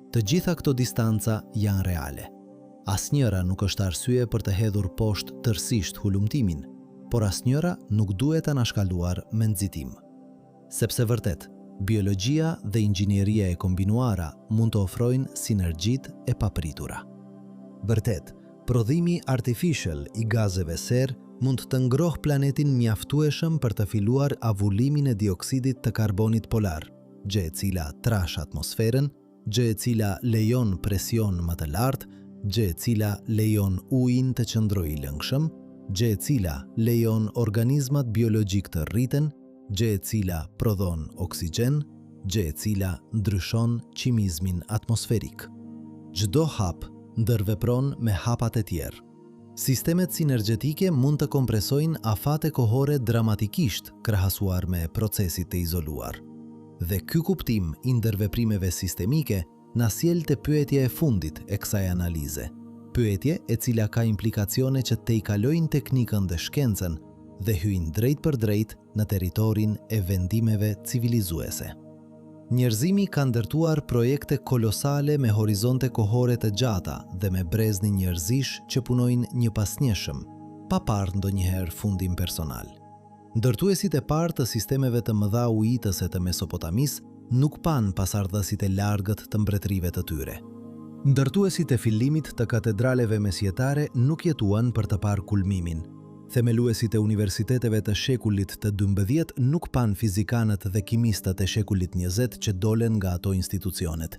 Të gjitha këto distanca janë reale. Asnjëra nuk është arsye për të hedhur poshtë tërësisht hulumtimin, por asnjëra nuk duhet anashkaluar me nxitim. Sepse vërtet, biologjia dhe inxhinieria e kombinuara mund të ofrojnë sinergjitë e papritura. Vërtet, prodhimi artificial i gazeve serë mund të ngrohë planetin mjaftueshëm për të filluar avullimin e dioksidit të karbonit polar, gjë e cila trash atmosferën, gjë e cila lejon presion më të lartë, gjë e cila lejon ujin të qëndrojë i lëngshëm, gjë e cila lejon organizmat biologjikë të rriten, gjë e cila prodhon oksigjen, gjë e cila ndryshon kimizmin atmosferik. Çdo hap ndërvepron me hapat e tjerë. Sistemet sinergjetike mund të kompresojnë afate kohore dramatikisht krahasuar me procesit të izoluar. Dhe ky kuptim i ndërveprimeve sistemike na sjell te pyetja e fundit e kësaj analize, pyetje e cila ka implikacione që tejkalojnë teknikën dhe shkencën dhe hyjnë drejtpërdrejt në territorin e vendimeve civilizuese. Njerëzimi ka ndërtuar projekte kolosale me horizonte kohore të gjata dhe me brezni njerëzish që punojnë njëpasnjëshëm, pa parë ndonjëherë fundin personal. Ndërtuesit e parë të sistemeve të mëdha ujitëse të Mesopotamisë nuk panë pasardhësit e largët të mbretërive të tyre. Ndërtuesit e fillimit të katedraleve mesjetare nuk jetuan për të parë kulmimin. Themeluesit e universiteteve të shekullit të 12 nuk panë fizikanët dhe kimistët e shekullit 20 që dolen nga ato institucionet.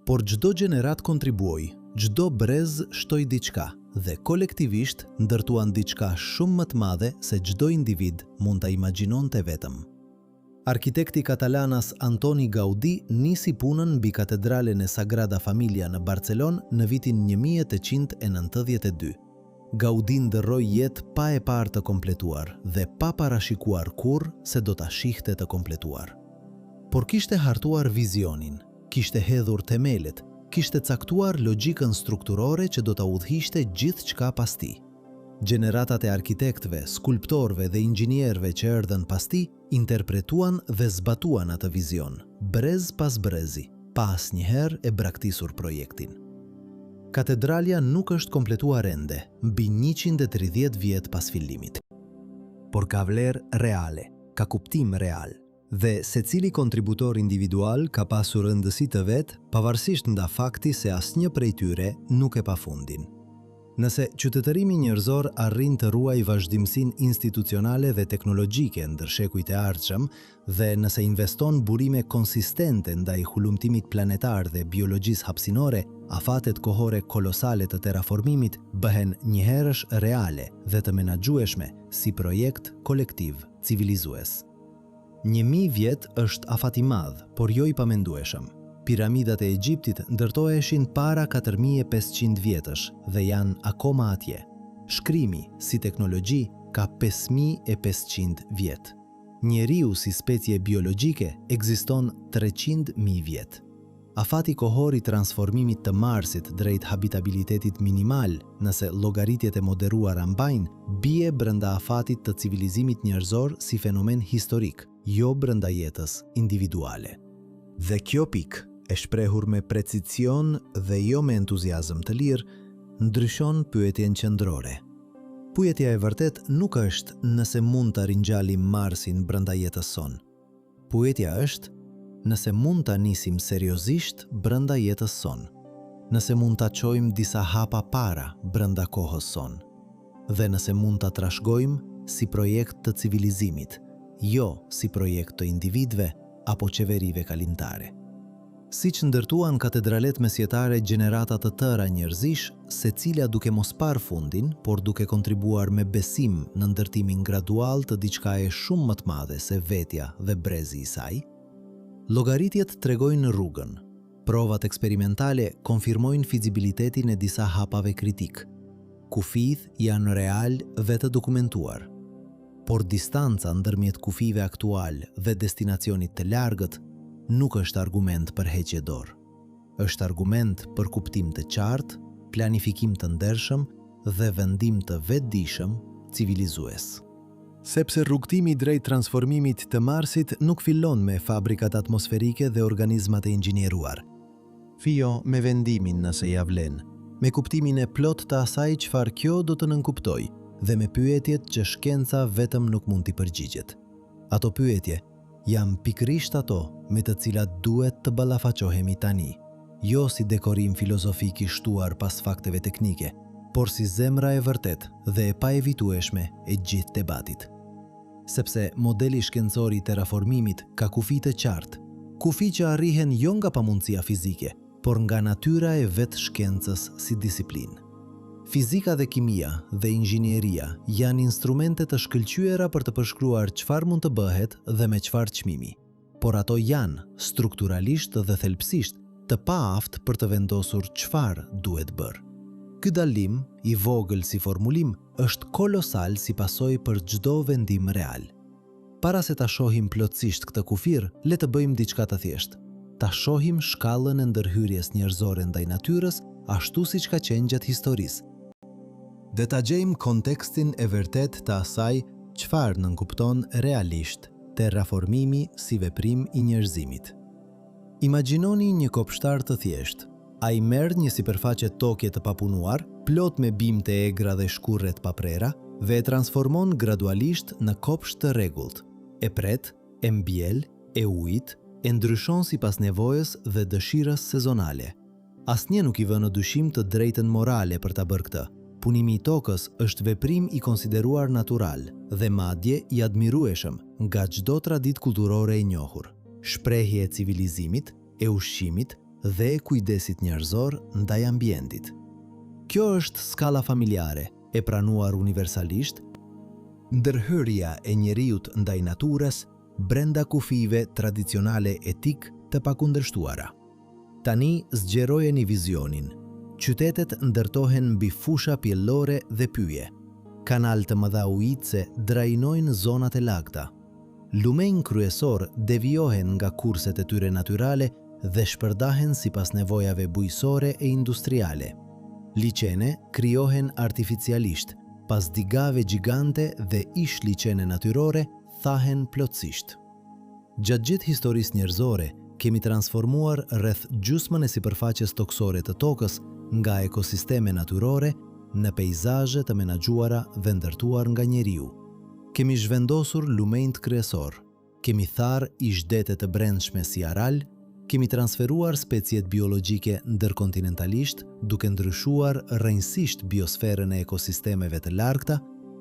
Por çdo gjeneratë kontribuoi, çdo brez shtoi diçka dhe kolektivisht ndërtuan diçka shumë më të madhe se çdo individ mund ta imagjinonte vetëm. Arkitekti katalanas Antoni Gaudí nisi punën mbi katedralen e Sagrada Familia në Barcelonë në vitin 1892. Gaudí ndërroi jetë pa e parë të kompletuar dhe pa parashikuar kurrë se do ta shihte të kompletuar. Por kishte hartuar vizionin, kishte hedhur themelet, kishte caktuar logjikën strukturore që do ta udhëhiqte gjithçka pas tij. Gjeneratat e arkitektëve, skulptorëve dhe inxhinierëve që erdhën pas tij interpretuan dhe zbatuan atë vizion, brez pas brezi, pa asnjëherë e braktisur projektin. Katedralja nuk është kompletuar ende, mbi 130 vjet pas fillimit. Por ka vlerë reale, ka kuptim real. Dhe secili kontributor individual ka pasur rëndësi të vet, pavarësisht nga fakti se asnjë prej tyre nuk e pa fundin. Nëse qytetërimi njerëzor arrin të ruajë vazhdimësinë institucionale dhe teknologjike ndër shekujt e ardhshëm dhe nëse investon burime konsistente ndaj hulumtimit planetar dhe biologjisë hapësinore, afatet kohore kolosale të terraformimit bëhen njëherësh reale dhe të menaxhueshme si projekt kolektiv civilizues. 1000 vjet është afat i madh, por jo i pamendueshëm. Piramidat e Egjiptit ndërtoheshin para 4500 vjetësh dhe janë akoma atje. Shkrimi, si teknologji, ka 5500 vjet. Njeriu si specie biologjike ekziston 300.000 vjet. Afati kohor i transformimit të Marsit drejt habitabilitetit minimal, nëse llogaritjet e moderuara mbajnë, bie brenda afatit të civilizimit njerëzor si fenomen historik, jo brenda jetës individuale. Dhe kjo pikë, e shprehur me precizion dhe jo me entuziazëm të lirë, ndryshon pyetjen qendrore. Pyetja e vërtetë nuk është nëse mund ta ringjallim Marsin brenda jetës sonë. Pyetja është nëse mund ta nisim seriozisht brenda jetës sonë, nëse mund ta çojmë disa hapa para brenda kohës sonë dhe nëse mund ta trashëgojmë si projekt të civilizimit, jo si projekt të individëve apo qeverive kalimtare. Siç ndërtuan katedralet mesjetare gjenerata të tëra njerëzish, secila duke mos parë fundin, por duke kontribuar me besim në ndërtimin gradual të diçkaje shumë më të madhe se vetja dhe brezi i saj? Llogaritjet tregojnë rrugën. Provat eksperimentale konfirmojnë fizibilitetin e disa hapave kritikë. Kufijtë janë realë dhe të dokumentuar. Por distanca ndërmjet kufijve aktualë dhe destinacionit të largët nuk është argument për heqje dorë. Është argument për kuptim të qartë, planifikim të ndershëm dhe vendim të vetëdijshëm civilizues. Sepse rrugëtimi drejt transformimit të Marsit nuk fillon me fabrikat atmosferike dhe organizmat e inxhinieruar. Fillon me vendimin nëse ia vlen, me kuptimin e plotë të asaj çfarë kjo do të nënkuptojë dhe me pyetjet që shkenca vetëm nuk mund t'i përgjigjet. Ato pyetje janë pikërisht ato me të cilat duhet të ballafaqohemi tani, jo si dekorim filozofik i shtuar pas fakteve teknike, por si zemra e vërtetë dhe e paevitueshme e gjithë debatit. Sepse modeli shkencor i terraformimit ka kufij të qartë, kufij që arrihen jo nga pamundësia fizike, por nga natyra e vetë shkencës si disiplinë. Fizika dhe kimia dhe inxhinieria janë instrumente të shkëlqyera për të përshkruar çfarë mund të bëhet dhe me çfarë çmimi, por ato janë, strukturalisht dhe thelbësisht, të paaftë për të vendosur çfarë duhet bërë. Ky dallim, i vogël si formulim, është kolosal si pasojë për çdo vendim real. Para se ta shohim plotësisht këtë kufir, le të bëjmë diçka të thjeshtë. Ta shohim shkallën e ndërhyrjes njerëzore ndaj natyrës ashtu siç ka qenë gjatë historisë, dhe ta gjejmë kontekstin e vërtetë të asaj çfarë nënkupton realisht terraformimi si veprim i njerëzimit. Imagjinoni një kopshtar të thjeshtë. Ai merr një sipërfaqe toke të papunuar, plot me bimë të egra dhe shkurre të paprera, dhe e transformon gradualisht në kopsht të rregullt. E pret, e mbjell, e ujit, e ndryshon sipas nevojës dhe dëshirës sezonale. Asnjë nuk i vë në dyshim të drejtën morale për ta bërë këtë. Punimi i tokës është veprim i konsideruar natyral dhe madje i admirueshëm nga çdo traditë kulturore e njohur, shprehje e civilizimit, e ushqimit dhe e kujdesit njerëzor ndaj ambientit. Kjo është skala familjare, e pranuar universalisht, ndërhyrja e njeriut ndaj natyrës brenda kufijve tradicionale etikë të pakundërshtuara. Tani zgjerojeni vizionin. Qytetet ndërtohen mbi fusha pjellore dhe pyje. Kanale të mëdha ujitëse drejnojnë zonat e lagëta. Lumenj kryesorë devijohen nga kurset e tyre natyrale dhe shpërndahen sipas nevojave bujqësore e industriale. Liqene krijohen artificialisht, pas digave gjigante dhe ish-liqene natyrore thahen plotësisht. Gjatë gjithë historisë njerëzore, kemi transformuar rreth gjysmën e sipërfaqes tokësore të Tokës nga ekosisteme natyrore në peizazhe të menaxhuara dhe ndërtuar nga njeriu. Kemi zhvendosur lumenjtë kryesorë, kemi tharë ish-dete të brendshme si Aral, kemi transferuar speciet biologjike ndërkontinentalisht duke ndryshuar rrënjësisht biosferën e ekosistemeve të largëta,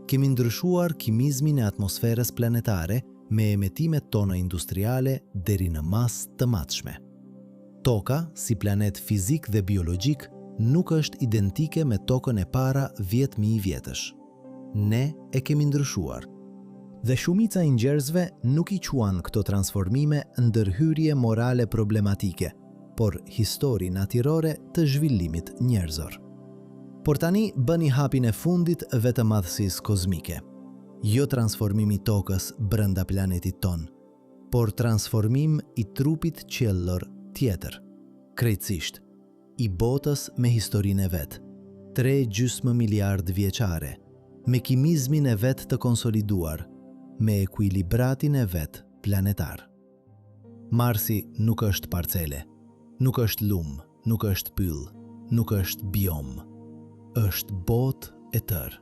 kemi ndryshuar kimizmin e atmosferës planetare me emetimet tona industriale deri në masë të matshme. Toka, si planet fizik dhe biologjik, nuk është identike me Tokën e para 10,000 vjetësh. Ne e kemi ndryshuar. Dhe shumica e njerëzve nuk i quan këto transformime ndërhyrje morale problematike, por histori natyrore të zhvillimit njerëzor. Por tani bëni hapin e fundit vetëm madhësisë kozmike. Jo transformim i Tokës brenda planetit tonë, por transformim i trupit qiellor tjetër, krejtësisht, i botës me historinë e vet, tre gjysmë miliardë vjeçare, me kimizmin e vet të konsoliduar, me ekuilibratin e vet planetar. Marsi nuk është parcele, nuk është lumë, nuk është pyll, nuk është biomë. Është botë e tërë.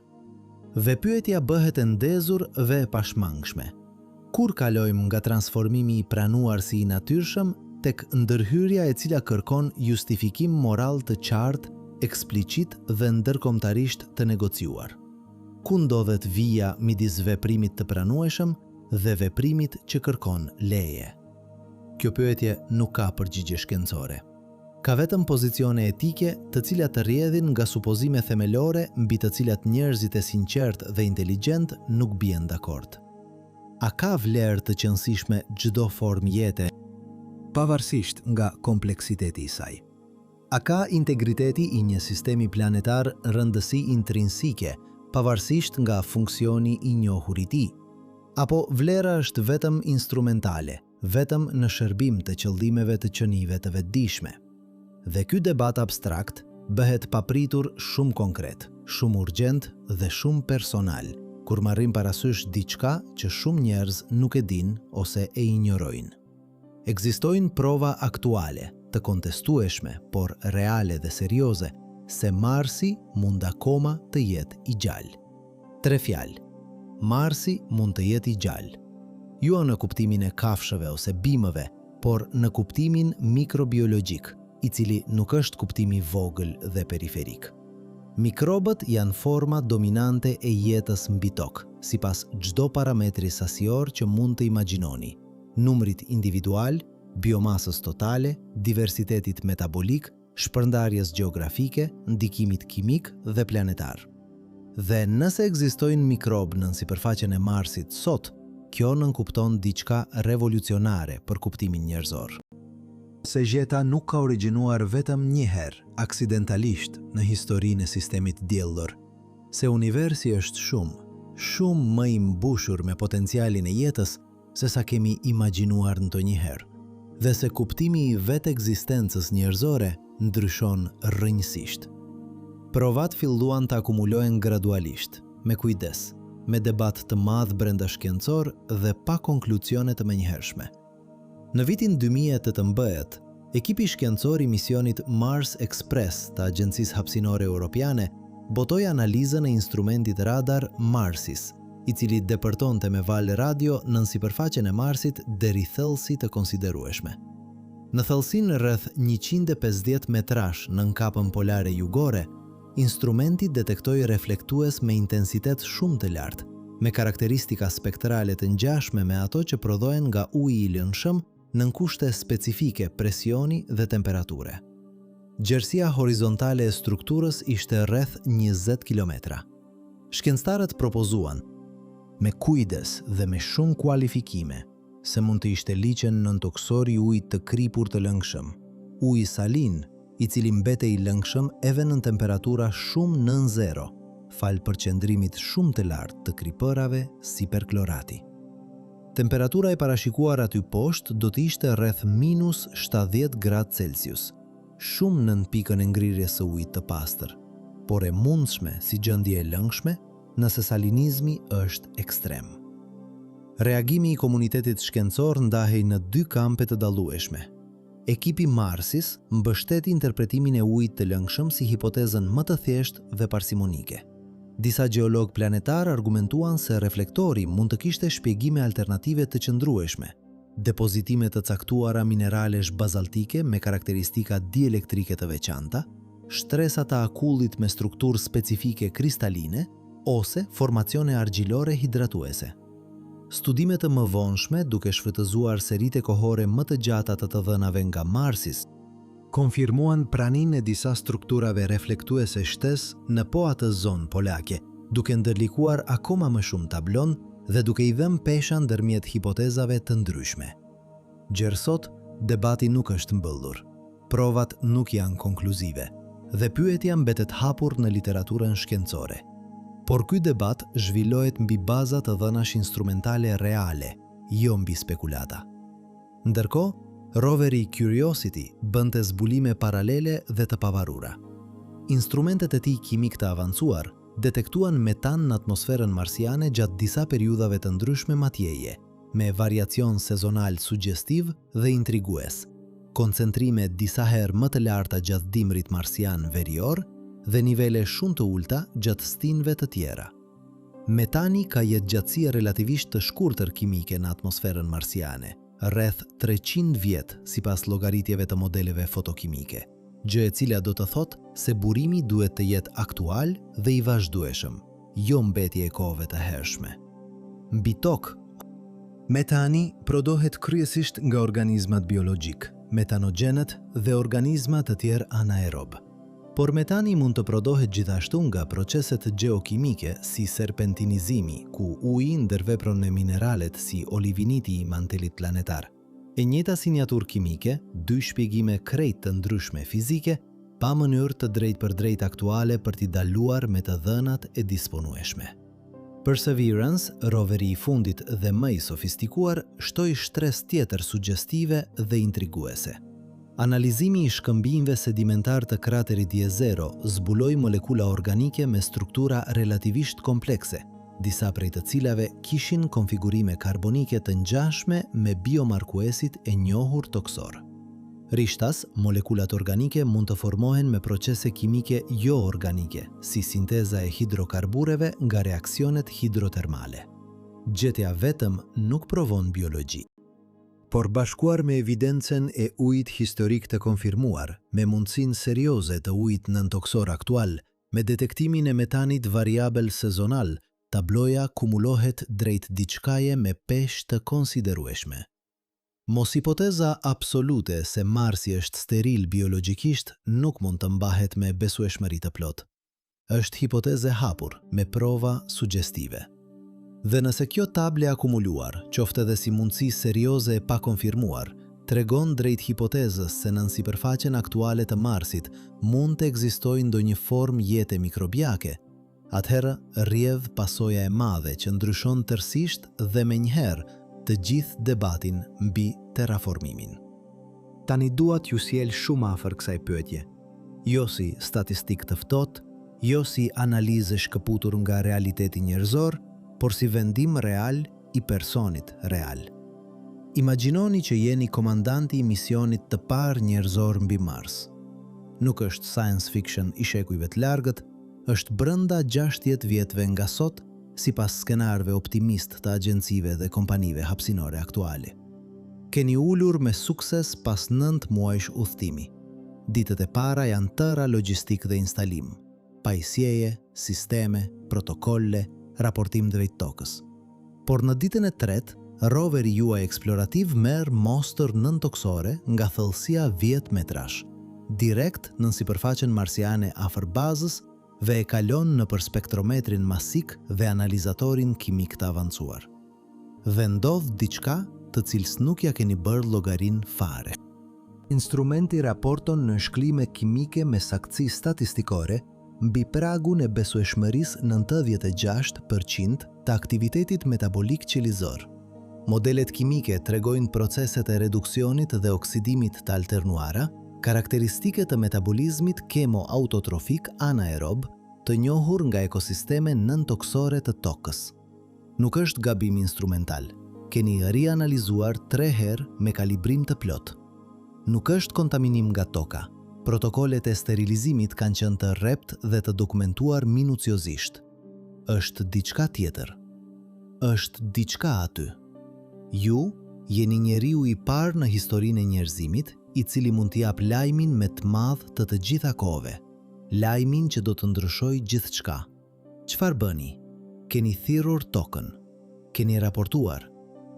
Dhe pyetja bëhet e ndezur dhe e pashmangshme. Kur kalojmë nga transformimi i pranuar si i natyrshëm tek ndërhyrja e cila kërkon justifikim moral të qartë, eksplicit dhe ndërkombëtarisht të negociuar? Ku ndodhet vija midis veprimit të pranueshëm dhe veprimit që kërkon leje? Kjo pyetje nuk ka përgjigje shkencore. Ka vetëm pozicione etike të cilat rrjedhin nga supozime themelore mbi të cilat njerëzit e sinqertë dhe inteligjentë nuk bien dakord. A ka vlerë të qenësishme çdo formë jete, pavarësisht nga kompleksiteti i saj? A ka integriteti i një sistemi planetar rëndësi intrinsike, pavarësisht nga funksioni i njohur i tij? Apo vlera është vetëm instrumentale, vetëm në shërbim të qëllimeve të qenieve të vetëdijshme? Dhe ky debat abstrakt bëhet papritur shumë konkret, shumë urgjent dhe shumë personal, kur marrim parasysh diçka që shumë njerëz nuk e dinë ose e injorojnë. Ekzistojnë prova aktuale, të kontestueshme, por reale dhe serioze, se Marsi mund akoma të jetë i gjallë. Tre fjalë. Marsi mund të jetë i gjallë. Jo në kuptimin e kafshëve ose bimëve, por në kuptimin mikrobiologjik, i cili nuk është kuptim i vogël dhe periferik. Mikrobët janë forma dominante e jetës mbi Tokë, sipas çdo parametri sasior që mund të imagjinoni, numrit individual, biomasës totale, diversitetit metabolik, shpërndarjes gjeografike, ndikimit kimik dhe planetar. Dhe nëse ekzistojnë mikrobë nën sipërfaqen e Marsit sot, kjo nënkupton diçka revolucionare për kuptimin njerëzor. Se jeta nuk ka origjinuar vetëm një herë, aksidentalisht, në historinë e sistemit diellor. Se universi është shumë, shumë më i mbushur me potencialin e jetës se sa kemi imagjinuar ndonjëherë, dhe se kuptimi i vetë ekzistencës njerëzore ndryshon rrënjësisht. Provat filluan të akumulohen gradualisht, me kujdes, me debat të madh brenda shkencor dhe pa konkluzione të menjëhershme. Në vitin 2018, ekipi shkencor i misionit Mars Express të Agjencisë Hapësinore Europiane botoi analizën e instrumentit radar MARSIS, i cili depërtonte me valë radio nën sipërfaqen e Marsit deri thellësi të konsiderueshme. Në thellësinë rreth 150 metrash nën kapën polare jugore, instrumenti detektoi reflektues me intensitet shumë të lartë, me karakteristika spektrale të ngjashme me ato që prodhohen nga uji i lëngshëm nën kushte specifike presioni dhe temperature. Gjerësia horizontale e strukturës ishte rreth 20 kilometra. Shkencëtarët propozuan, me kujdes dhe me shumë kualifikime, se mund të ishte liqen nëntokësor i ujit të kripur të lëngshëm, ujë salin, i cili mbetej i lëngshëm edhe nën temperatura shumë nën zero, falë përqendrimit shumë të lartë të kripërave si perklorati. Temperatura e parashikuar aty poshtë do të ishte rreth minus 70 gradë Celsius, shumë nën pikën e ngrirjes së ujit të pastër, por e mundshme si gjendje e lëngshme nëse salinizmi është ekstrem. Reagimi i komunitetit shkencor ndahej në dy kampe të dallueshme. Ekipi Marsis mbështeti interpretimin e ujit të lëngshëm si hipotezën më të thjeshtë dhe parsimonike. Disa gjeologë planetarë argumentuan se reflektori mund të kishte shpjegime alternative të qëndrueshme, depozitime të caktuara mineralesh bazaltike me karakteristika dielektrike të veçanta, shtresa të akullit me strukturë specifike kristaline ose formacione argjilore hidratuese. Studime të mëvonshme, duke shfrytëzuar seritë kohore më të gjata të të dhënave nga Marsis, konfirmuan praninë e disa strukturave reflektuese shtesë në po atë zonë polake, duke ndërlikuar akoma më shumë tablonë dhe duke i dhënë pesha ndërmjet hipotezave të ndryshme. Gjer sot, debati nuk është mbyllur. Provat nuk janë konkluzive dhe pyetja mbetet hapur në literaturën shkencore. Por ky debat zhvillohet mbi baza të dhënash instrumentale reale, jo mbi spekulata. Ndërkohë, roveri Curiosity bënte zbulime paralele dhe të pavarura. Instrumentet e tij kimikë të avancuar detektuan metan në atmosferën marsiane gjatë disa periudhave të ndryshme matjeje, me variacion sezonal sugjestiv dhe intrigues, koncentrime disa herë më të larta gjatë dimrit marsian verior dhe nivele shumë të ulëta gjatë stinëve të tjera. Metani ka jetëgjatësi relativisht të shkurtër kimike në atmosferën marsiane, rreth 300 vjet sipas llogaritjeve të modeleve fotokimike, gjë e cila do të thotë se burimi duhet të jetë aktual dhe i vazhdueshëm, jo mbetje e kohëve të hershme. Mbi tokë, Metani prodhohet kryesisht nga organizmat biologjikë, metanogjenët dhe organizma të tjerë anaerobë. Por metani mund të prodhohet gjithashtu nga proceset gjeokimike si serpentinizimi, ku uji ndërvepron me mineralet si oliviniti i mantelit planetar. E njëjta sinjaturë kimike, dy shpjegime krejt të ndryshme fizike, pa mënyrë të drejtpërdrejtë aktuale për t'i dalluar me të dhënat e disponueshme. Perseverance, roveri i fundit dhe më i sofistikuar, shtoi shtresë tjetër sugjestive dhe intriguese. Analizimi i shkëmbinjve sedimentarë të kraterit Jezero zbuloi molekula organike me struktura relativisht komplekse, disa prej të cilave kishin konfigurime karbonike të ngjashme me biomarkuesit e njohur tokësorë. Rishtas, molekulat organike mund të formohen me procese kimike jo-organike, si sinteza e hidrokarbureve nga reaksionet hidrotermale. Gjetja vetëm nuk provon biologji. Por bashkuar me evidencën e ujit historik të konfirmuar, me mundësinë serioze të ujit nëntokësor aktual, me detektimin e metanit variabël sezonal, tabloja kumulohet drejt diçkaje me peshë të konsiderueshme. Mos hipoteza absolute se Marsi është steril biologjikisht nuk mund të mbahet me besueshmëri të plotë. Është hipotezë e hapur, me prova sugjestive. Dhe nëse kjo table e akumuluar, qoftë edhe si mundësi serioze e pakonfirmuar, tregon drejt hipotezës se nën sipërfaqen aktuale të Marsit mund të ekzistojë ndonjë formë jete mikrobiake, Atëherë rrjedh pasoja e madhe që ndryshon tërësisht dhe menjëherë të gjithë debatin mbi terraformimin. Tani dua t'ju sjell shumë afër kësaj pyetje. Jo si statistikë të ftohtë, jo si analizë e shkëputur nga realiteti njerëzor, por si vendim real i personit real. Imagjinoni që jeni komandanti i misionit të parë njerëzor mbi Mars. Nuk është science fiction i shekujve të largët, është brenda 60 vjetëve nga sot, sipas skenarëve optimistë të agjencive dhe kompanive hapësinore aktuale. Keni ulur me sukses pas 9 muajsh udhëtimi. Ditët e para janë tëra logjistikë dhe instalim, pajisjeje, sisteme, protokolle, raportim drejt tokës. Por në ditën e tretë, roveri juaj eksplorativ merr mostër nëntokësore nga thellësia 10 metrash, direkt nën sipërfaqen marsiane afër bazës dhe e kalon nëpër spektrometrin masik dhe analizatorin kimik të avancuar. Dhe ndodh diçka të cilës nuk ia keni bërë llogarinë fare. Instrumenti raporton nënshklime kimike me saktësi statistikore mbi pragun e besueshmërisë 96% të aktivitetit metabolik qelizor. Modelet kimike tregojnë proceset e reduksionit dhe oksidimit të alternuara, karakteristike të metabolizmit kemo-autotrofik anaerob, të njohur nga ekosisteme nëntokësore të tokës. Nuk është gabim instrumental. Keni rianalizuar tre herë me kalibrim të plotë. Nuk është kontaminim nga toka. Protokollet e sterilizimit kanë qenë të rreptë dhe të dokumentuar minuciozisht. Është diçka tjetër. Është diçka aty. Ju jeni njeriu i parë në historinë e njerëzimit, i cili mund të japë lajmin më të madh të të gjitha kohëve, lajmin që do të ndryshojë gjithçka. Çfarë bëni? Keni thirrur tokën. Keni raportuar.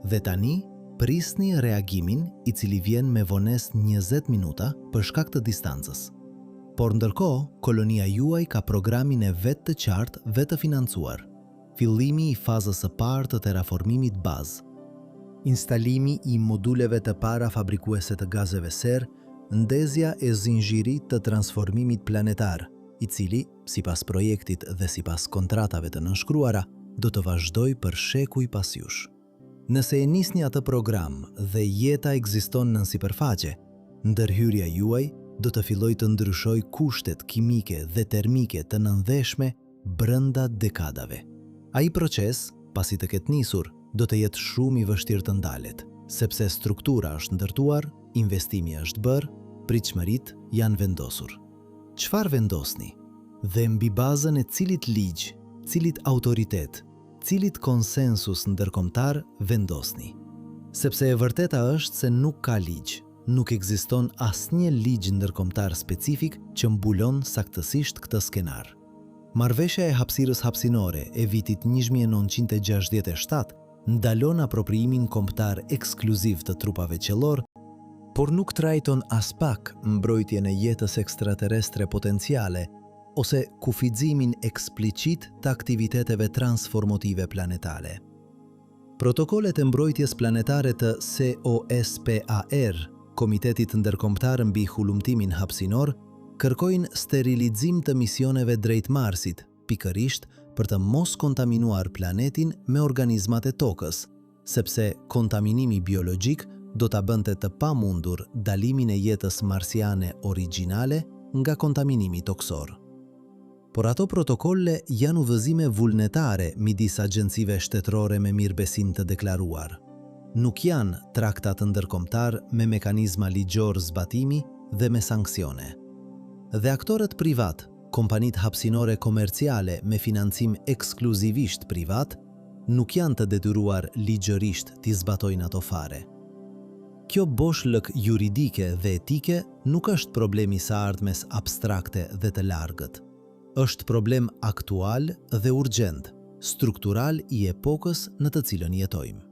Dhe tani prisni reagimin i cili vjen me vonesë 20 minuta për shkak të distancës. Por ndërkohë, kolonia juaj ka programin e vet të qartë dhe të financuar. Fillimi i fazës së parë të terraformimit bazë. Instalimi i moduleve të para fabrikuese të gazeve serë, ndezja e zinxhirit të transformimit planetar, i cili, sipas projektit dhe sipas kontratave të nënshkruara, do të vazhdojë për shekuj pas jush. Nëse e nisni atë program dhe jeta ekziston nën sipërfaqe, ndërhyrja juaj do të fillojë të ndryshojë kushtet kimike dhe termike të nëndheshme brenda dekadave. Ai proces, pasi të ketë nisur, do të jetë shumë i vështirë të ndalet, sepse struktura është ndërtuar, investimi është bërë, pritshmëritë janë vendosur. Çfarë vendosni? Dhe mbi bazën e cilit ligj, cilit autoritet, cilit konsensus ndërkombëtar vendosni? Sepse e vërteta është se nuk ka ligj, nuk ekziston asnjë ligj ndërkombëtar specifik që mbulon saktësisht këtë skenar. Marrëveshja e hapësirës hapësinore e vitit 1967 ndalon apropriimin kombëtar ekskluziv të trupave qiellorë, por nuk trajton aspak mbrojtjen e jetës ekstraterrestre potenciale ose kufizimin eksplicit të aktiviteteve transformative planetare. Protokollet e mbrojtjes planetare të COSPAR, Komitetit Ndërkombëtar mbi Hulumtimin Hapësinor, kërkojnë sterilizim të misioneve drejt Marsit, pikërisht për të mos kontaminuar planetin me organizmat e Tokës, sepse kontaminimi biologjik do ta bënte të pamundur dallimin e jetës marsiane origjinale nga kontaminimi tokësor. Por ato protokolle janë udhëzime vullnetare midis agjencive shtetërore me mirëbesim të deklaruar. Nuk janë traktat ndërkombëtar me mekanizma ligjorë zbatimi dhe me sanksione. Dhe aktorët privatë, kompanitë hapësinore komerciale me financim ekskluzivisht privat, nuk janë të detyruar ligjërisht t'i zbatojnë ato fare. Kjo boshllëk juridike dhe etike nuk është problem i së ardhmes abstrakte dhe të largët. Është problem aktual dhe urgjent, struktural i epokës në të cilën jetojmë.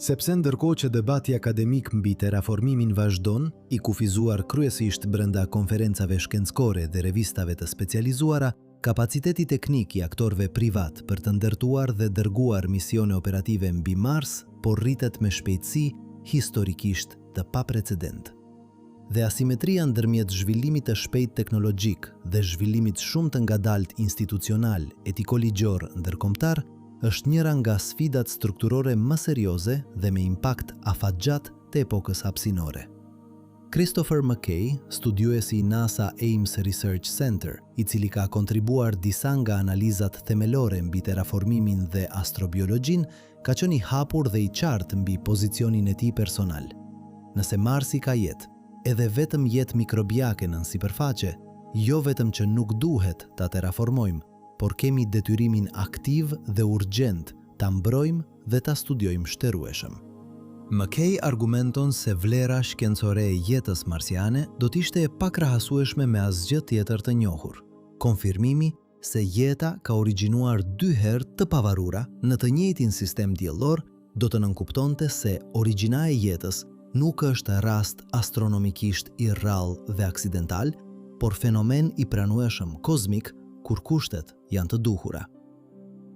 Sepse ndërkohë që debati akademik mbi terraformimin vazhdon, i kufizuar kryesisht brenda konferencave shkencore dhe revistave të specializuara, Kapaciteti teknik i aktorëve privatë për të ndërtuar dhe dërguar misione operative mbi Mars po rritet me shpejtësi historikisht të paprecedentë. Dhe asimetria ndërmjet zhvillimit të shpejtë teknologjik dhe zhvillimit shumë të ngadaltë institucional etiko-ligjor ndërkombëtar është njëra nga sfidat strukturore më serioze dhe me impakt afatgjatë të epokës hapësinore. Christopher McKay, studiuesi i NASA Ames Research Center, i cili ka kontribuar disa nga analizat themelore mbi terraformimin dhe astrobiologjinë, ka qenë i hapur dhe i qartë mbi pozicionin e tij personal. Nëse Marsi ka jetë, edhe vetëm jetë mikrobiake nën sipërfaqe, jo vetëm që nuk duhet ta terraformojmë, por kemi detyrimin aktiv dhe urgjent ta mbrojmë dhe ta studiojmë shterueshëm. McKay argumenton se vlera shkencore e jetës marsiane do të ishte e pakrahasueshme me asgjë tjetër të njohur. Konfirmimi se jeta ka origjinuar dy herë të pavarura në të njëjtin sistem diellor do të nënkuptonte se origjina e jetës nuk është rast astronomikisht i rrallë dhe aksidental, por fenomen i pranueshëm kozmik kur kushtet janë të duhura.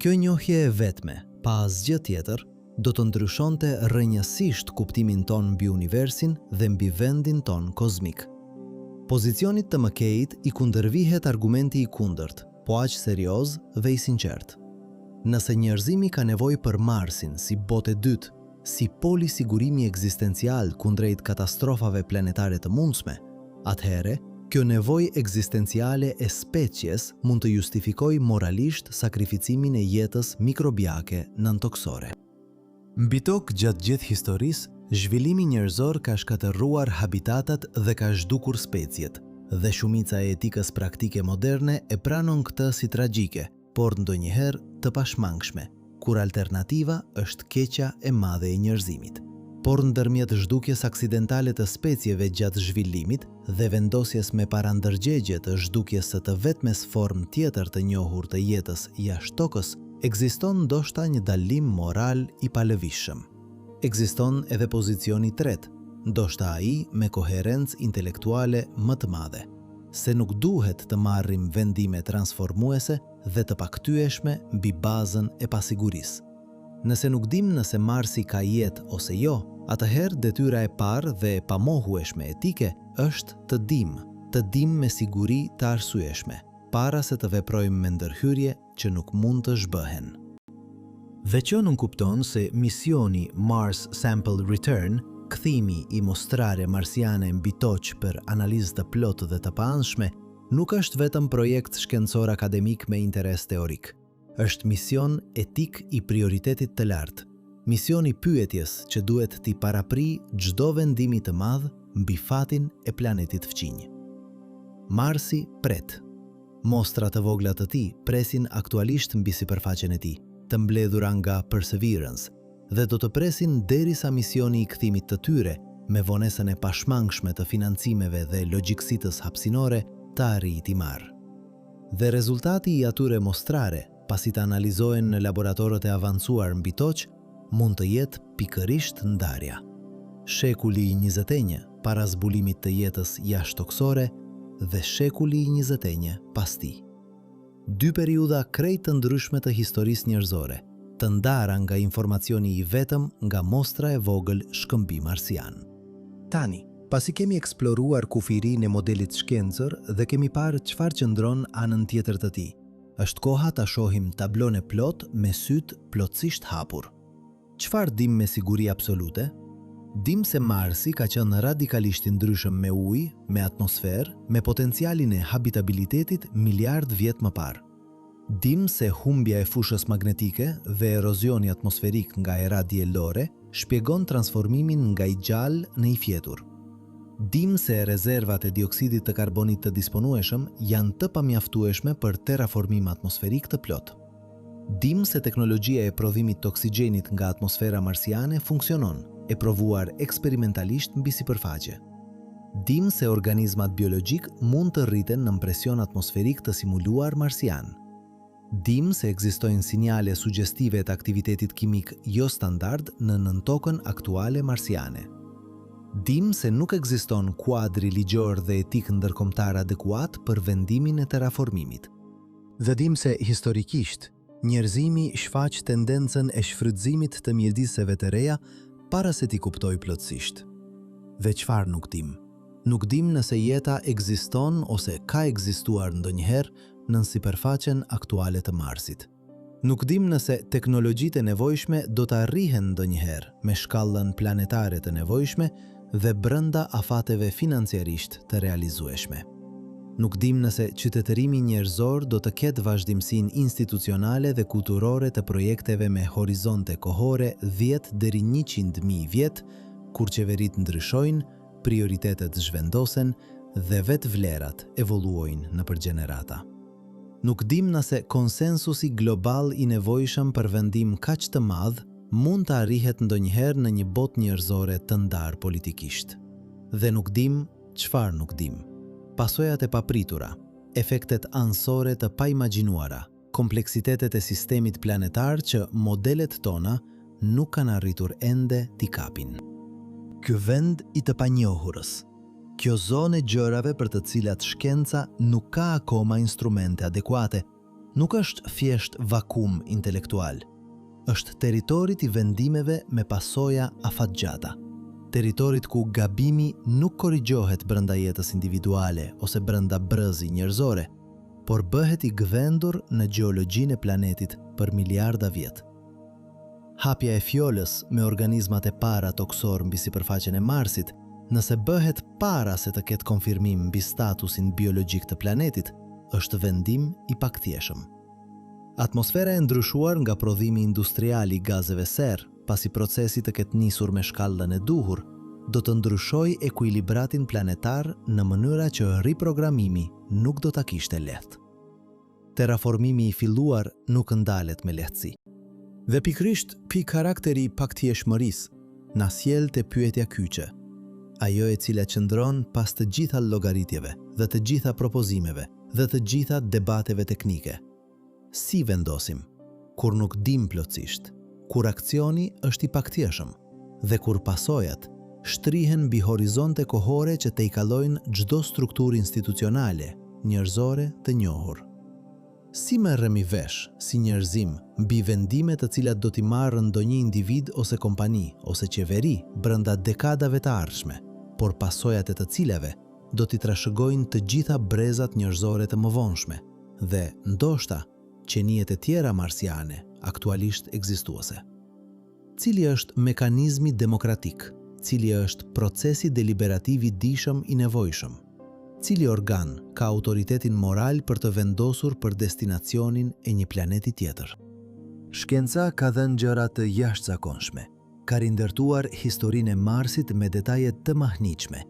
Kjo njohje e vetme, pa asgjë tjetër, do të ndryshonte rrënjësisht kuptimin tonë mbi universin dhe mbi vendin tonë kozmik. Pozicionit të McKay-it i kundërvihet argumenti i kundërt, po aq serioz dhe i sinqertë. Nëse njerëzimi ka nevojë për Marsin si botë e dytë, si poli sigurimi ekzistencial kundrejt katastrofave planetare të mundshme, atëherë kjo nevojë ekzistenciale e species mund të justifikojë moralisht sakrificimin e jetës mikrobiake nëntokësore. Mbi tokë gjatë gjithë historisë, zhvillimi njerëzor ka shkatërruar habitatet dhe ka zhdukur speciet, dhe shumica e etikës praktike moderne e pranon këtë si tragjike, por ndonjëherë të pashmangshme, kur alternativa është keqja e madhe e njerëzimit. Por ndërmjet zhdukjes aksidentale të specieve gjatë zhvillimit dhe vendosjes me parandërgjegje të zhdukjes së të vetmes formë tjetër të njohur të jetës jashtë Tokës, ekziston ndoshta një dallim moral i palëvizshëm. Ekziston edhe pozicioni i tretë, ndoshta ai me koherencë intelektuale më të madhe, se nuk duhet të marrim vendime transformuese dhe të pakthyeshme mbi bazën e pasigurisë. Nëse nuk dimë nëse Marsi ka jetë ose jo, atëherë detyra e parë dhe e pamohueshme etike është të dimë, të dimë me siguri të arsyeshme, para se të veprojmë me ndërhyrje që nuk mund të zhbëhen. Dhe kjo nënkupton se misioni Mars Sample Return, kthimi i mostrave marsiane mbi Tokë për analizë të plotë dhe të paanshme, nuk është vetëm projekt shkencor akademik me interes teorik. Është mision etik i prioritetit të lartë, mision i pyetjes që duhet t'i paraprijë çdo vendimi të madh mbi fatin e planetit fqinj. Marsi pret. Mostra të vogla të tij presin aktualisht mbi sipërfaqen e tij, të mbledhura nga Perseverance, dhe do të presin derisa misioni i kthimit të tyre, me vonesën e pashmangshme të financimeve dhe logjikësitës hapësinore, të arrijë t'i marrë. Dhe rezultati i atyre mostrare, pasi të analizohen në laboratorët e avancuar mbi Tokë, mund të jetë pikërisht ndarja. Shekulli i 21 para zbulimit të jetës jashtëtokësore dhe shekulli i 21 pas tij. Dy periudha krejt të ndryshme të historisë njerëzore, të ndara nga informacioni i vetëm nga mostra e vogël shkëmbi marsian. Tani, pasi kemi eksploruar kufirin e modelit shkencor dhe kemi parë çfarë qëndron anën tjetër të tij, Është koha ta shohim tablonë e plotë me sytë plotësisht hapur. Çfarë dimë me siguri absolute? Dimë se Marsi ka qenë radikalisht i ndryshëm me ujë, me atmosferë, me potencialin e habitabilitetit miliardë vjet më parë. Dimë se humbja e fushës magnetike dhe erozioni atmosferik nga era diellore shpjegon transformimin nga i gjallë në i fjetur. Dimë se rezervat e dioksidit të karbonit të disponueshëm janë të pamjaftueshme për terraformim atmosferik të plotë. Dimë se teknologjia e prodhimit të oksigjenit nga atmosfera marsiane funksionon, e provuar eksperimentalisht mbi sipërfaqe. Dimë se organizmat biologjikë mund të rriten nën presion atmosferik të simuluar marsian. Dimë se ekzistojnë sinjale sugjestive të aktivitetit kimik jo-standard në nëntokën aktuale marsiane. Dimë se nuk ekziston kuadri ligjor dhe etik ndërkombëtar adekuat për vendimin e terraformimit. Dhe dimë se historikisht, njerëzimi shfaq tendencën e shfrytëzimit të mjediseve të reja para se t'i kuptojë plotësisht. Dhe çfarë nuk dimë? Nuk dimë nëse jeta ekziston ose ka ekzistuar ndonjëherë nën sipërfaqen aktuale të Marsit. Nuk dimë nëse teknologjitë e nevojshme do të arrihen ndonjëherë me shkallën planetare të nevojshme dhe brenda afateve financiarisht të realizueshme. Nuk dimë nëse qytetërimi njerëzor do të ketë vazhdimësinë institucionale dhe kulturore të projekteve me horizonte kohore 10 deri 100.000 vjet, kur qeveritë ndryshojnë, prioritetet zhvendosen dhe vetë vlerat evoluojnë nëpër gjenerata. Nuk dimë nëse konsensusi global i nevojshëm për vendim kaq të madh mund të arrihet ndonjëherë në një botë njerëzore të ndarë politikisht. Dhe nuk dimë çfarë nuk dimë. Pasojat e papritura, efektet anësore të paimagjinuara, kompleksitetet e sistemit planetar që modelet tona nuk kanë arritur ende t'i kapin. Ky vend i të panjohurës, kjo zonë e gjërave për të cilat shkenca nuk ka akoma instrumente adekuate, nuk është thjesht vakum intelektual. Është territorit i vendimeve me pasoja afatgjata. Territorit ku gabimi nuk korrigjohet brenda jetës individuale ose brenda brezi njerëzore, por bëhet i gdhendur në gjeologjinë e planetit për miliarda vjet. Hapja e fjollës me organizmat e para tokësorë mbi sipërfaqen e Marsit, nëse bëhet para se të ketë konfirmim mbi statusin biologjik të planetit, është vendim i pakthyeshëm. Atmosfera e ndryshuar nga prodhimi industrial i gazeve serrë, pasi procesi të ketë nisur me shkallën e duhur, do të ndryshojë ekuilibratin planetar në mënyra që riprogramimi nuk do ta kishte lehtë. Terraformimi i filluar nuk ndalet me lehtësi. Dhe pikërisht pi karakteri i pakthyeshmërisë na sjell te pyetja kyçe, ajo e cila qëndron pas të gjitha llogaritjeve dhe të gjitha propozimeve dhe të gjitha debateve teknike. Si vendosim, kur nuk dimë plotësisht, kur aksioni është i pakthyeshëm dhe kur pasojat shtrihen mbi horizonte kohore që tejkalojnë çdo strukturë institucionale, njerëzore të njohur? Si merremi vesh, si njerëzim, mbi vendime të cilat do t'i marrë ndonjë individ ose kompani ose qeveri brenda dekadave të ardhshme, por pasojat e të cilave do t'i trashëgojnë të gjitha brezat njerëzore të mëvonshme dhe, ndoshta, qeniet e tjera marsiane aktualisht ekzistuese. Cili është mekanizmi demokratik, cili është procesi deliberativ i dijshëm i nevojshëm? Cili organ ka autoritetin moral për të vendosur për destinacionin e një planeti tjetër? Shkenca ka dhënë gjëra të jashtëzakonshme. Ka rindërtuar historinë e Marsit me detaje të mahnitshme.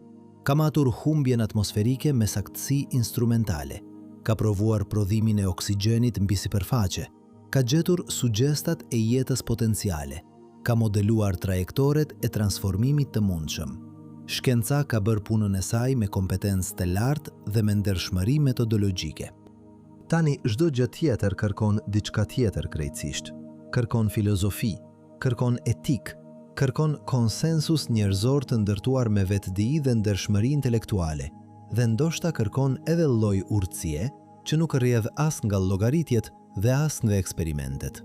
Ka matur humbjen atmosferike me saktësi instrumentale. Ka provuar prodhimin e oksigjenit mbi sipërfaqe. Ka gjetur sugjestat e jetës potenciale. Ka modeluar trajektoret e transformimit të mundshëm. Shkenca ka bërë punën e saj me kompetencë të lartë dhe me ndershmëri metodologjike. Tani çdo gjë tjetër kërkon diçka tjetër krejtësisht. Kërkon filozofi, kërkon etikë, kërkon konsensus njerëzor të ndërtuar me vetëdijë dhe ndershmëri intelektuale, dhe ndoshta kërkon edhe lloj urtësie që nuk rrjedh as nga llogaritjet dhe as nga eksperimentet.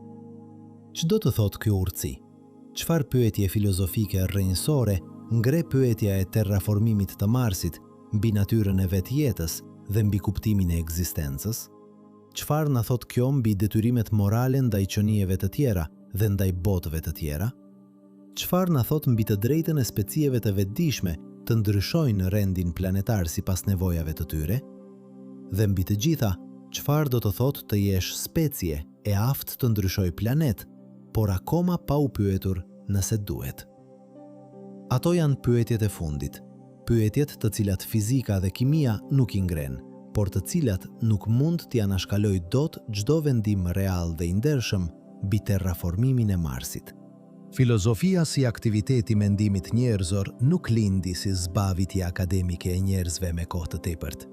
Ç'do të thotë kjo urtësi? Çfarë pyetje filozofike rrënjësore ngre pyetja e terraformimit të Marsit mbi natyrën e vetë jetës dhe mbi kuptimin e ekzistencës? Çfarë na thotë kjo mbi detyrimet morale ndaj qenieve të tjera dhe ndaj botëve të tjera? Çfarë na thotë mbi të drejtën e specieve të vetëdijshme të ndryshojnë rendin planetar sipas nevojave të tyre? Dhe mbi të gjitha, çfarë do të thotë të jesh specie e aftë të ndryshojë planet, por akoma pa u pyetur nëse duhet? Ato janë pyetjet e fundit, pyetjet të cilat fizika dhe kimia nuk i ngrenë, por të cilat nuk mund t'i anashkalojë dot çdo vendim real dhe i ndershëm mbi terraformimin e Marsit. Filozofia si aktivitet i mendimit njerëzor nuk lindi si zbavitje akademike e njerëzve me kohë të tepërt.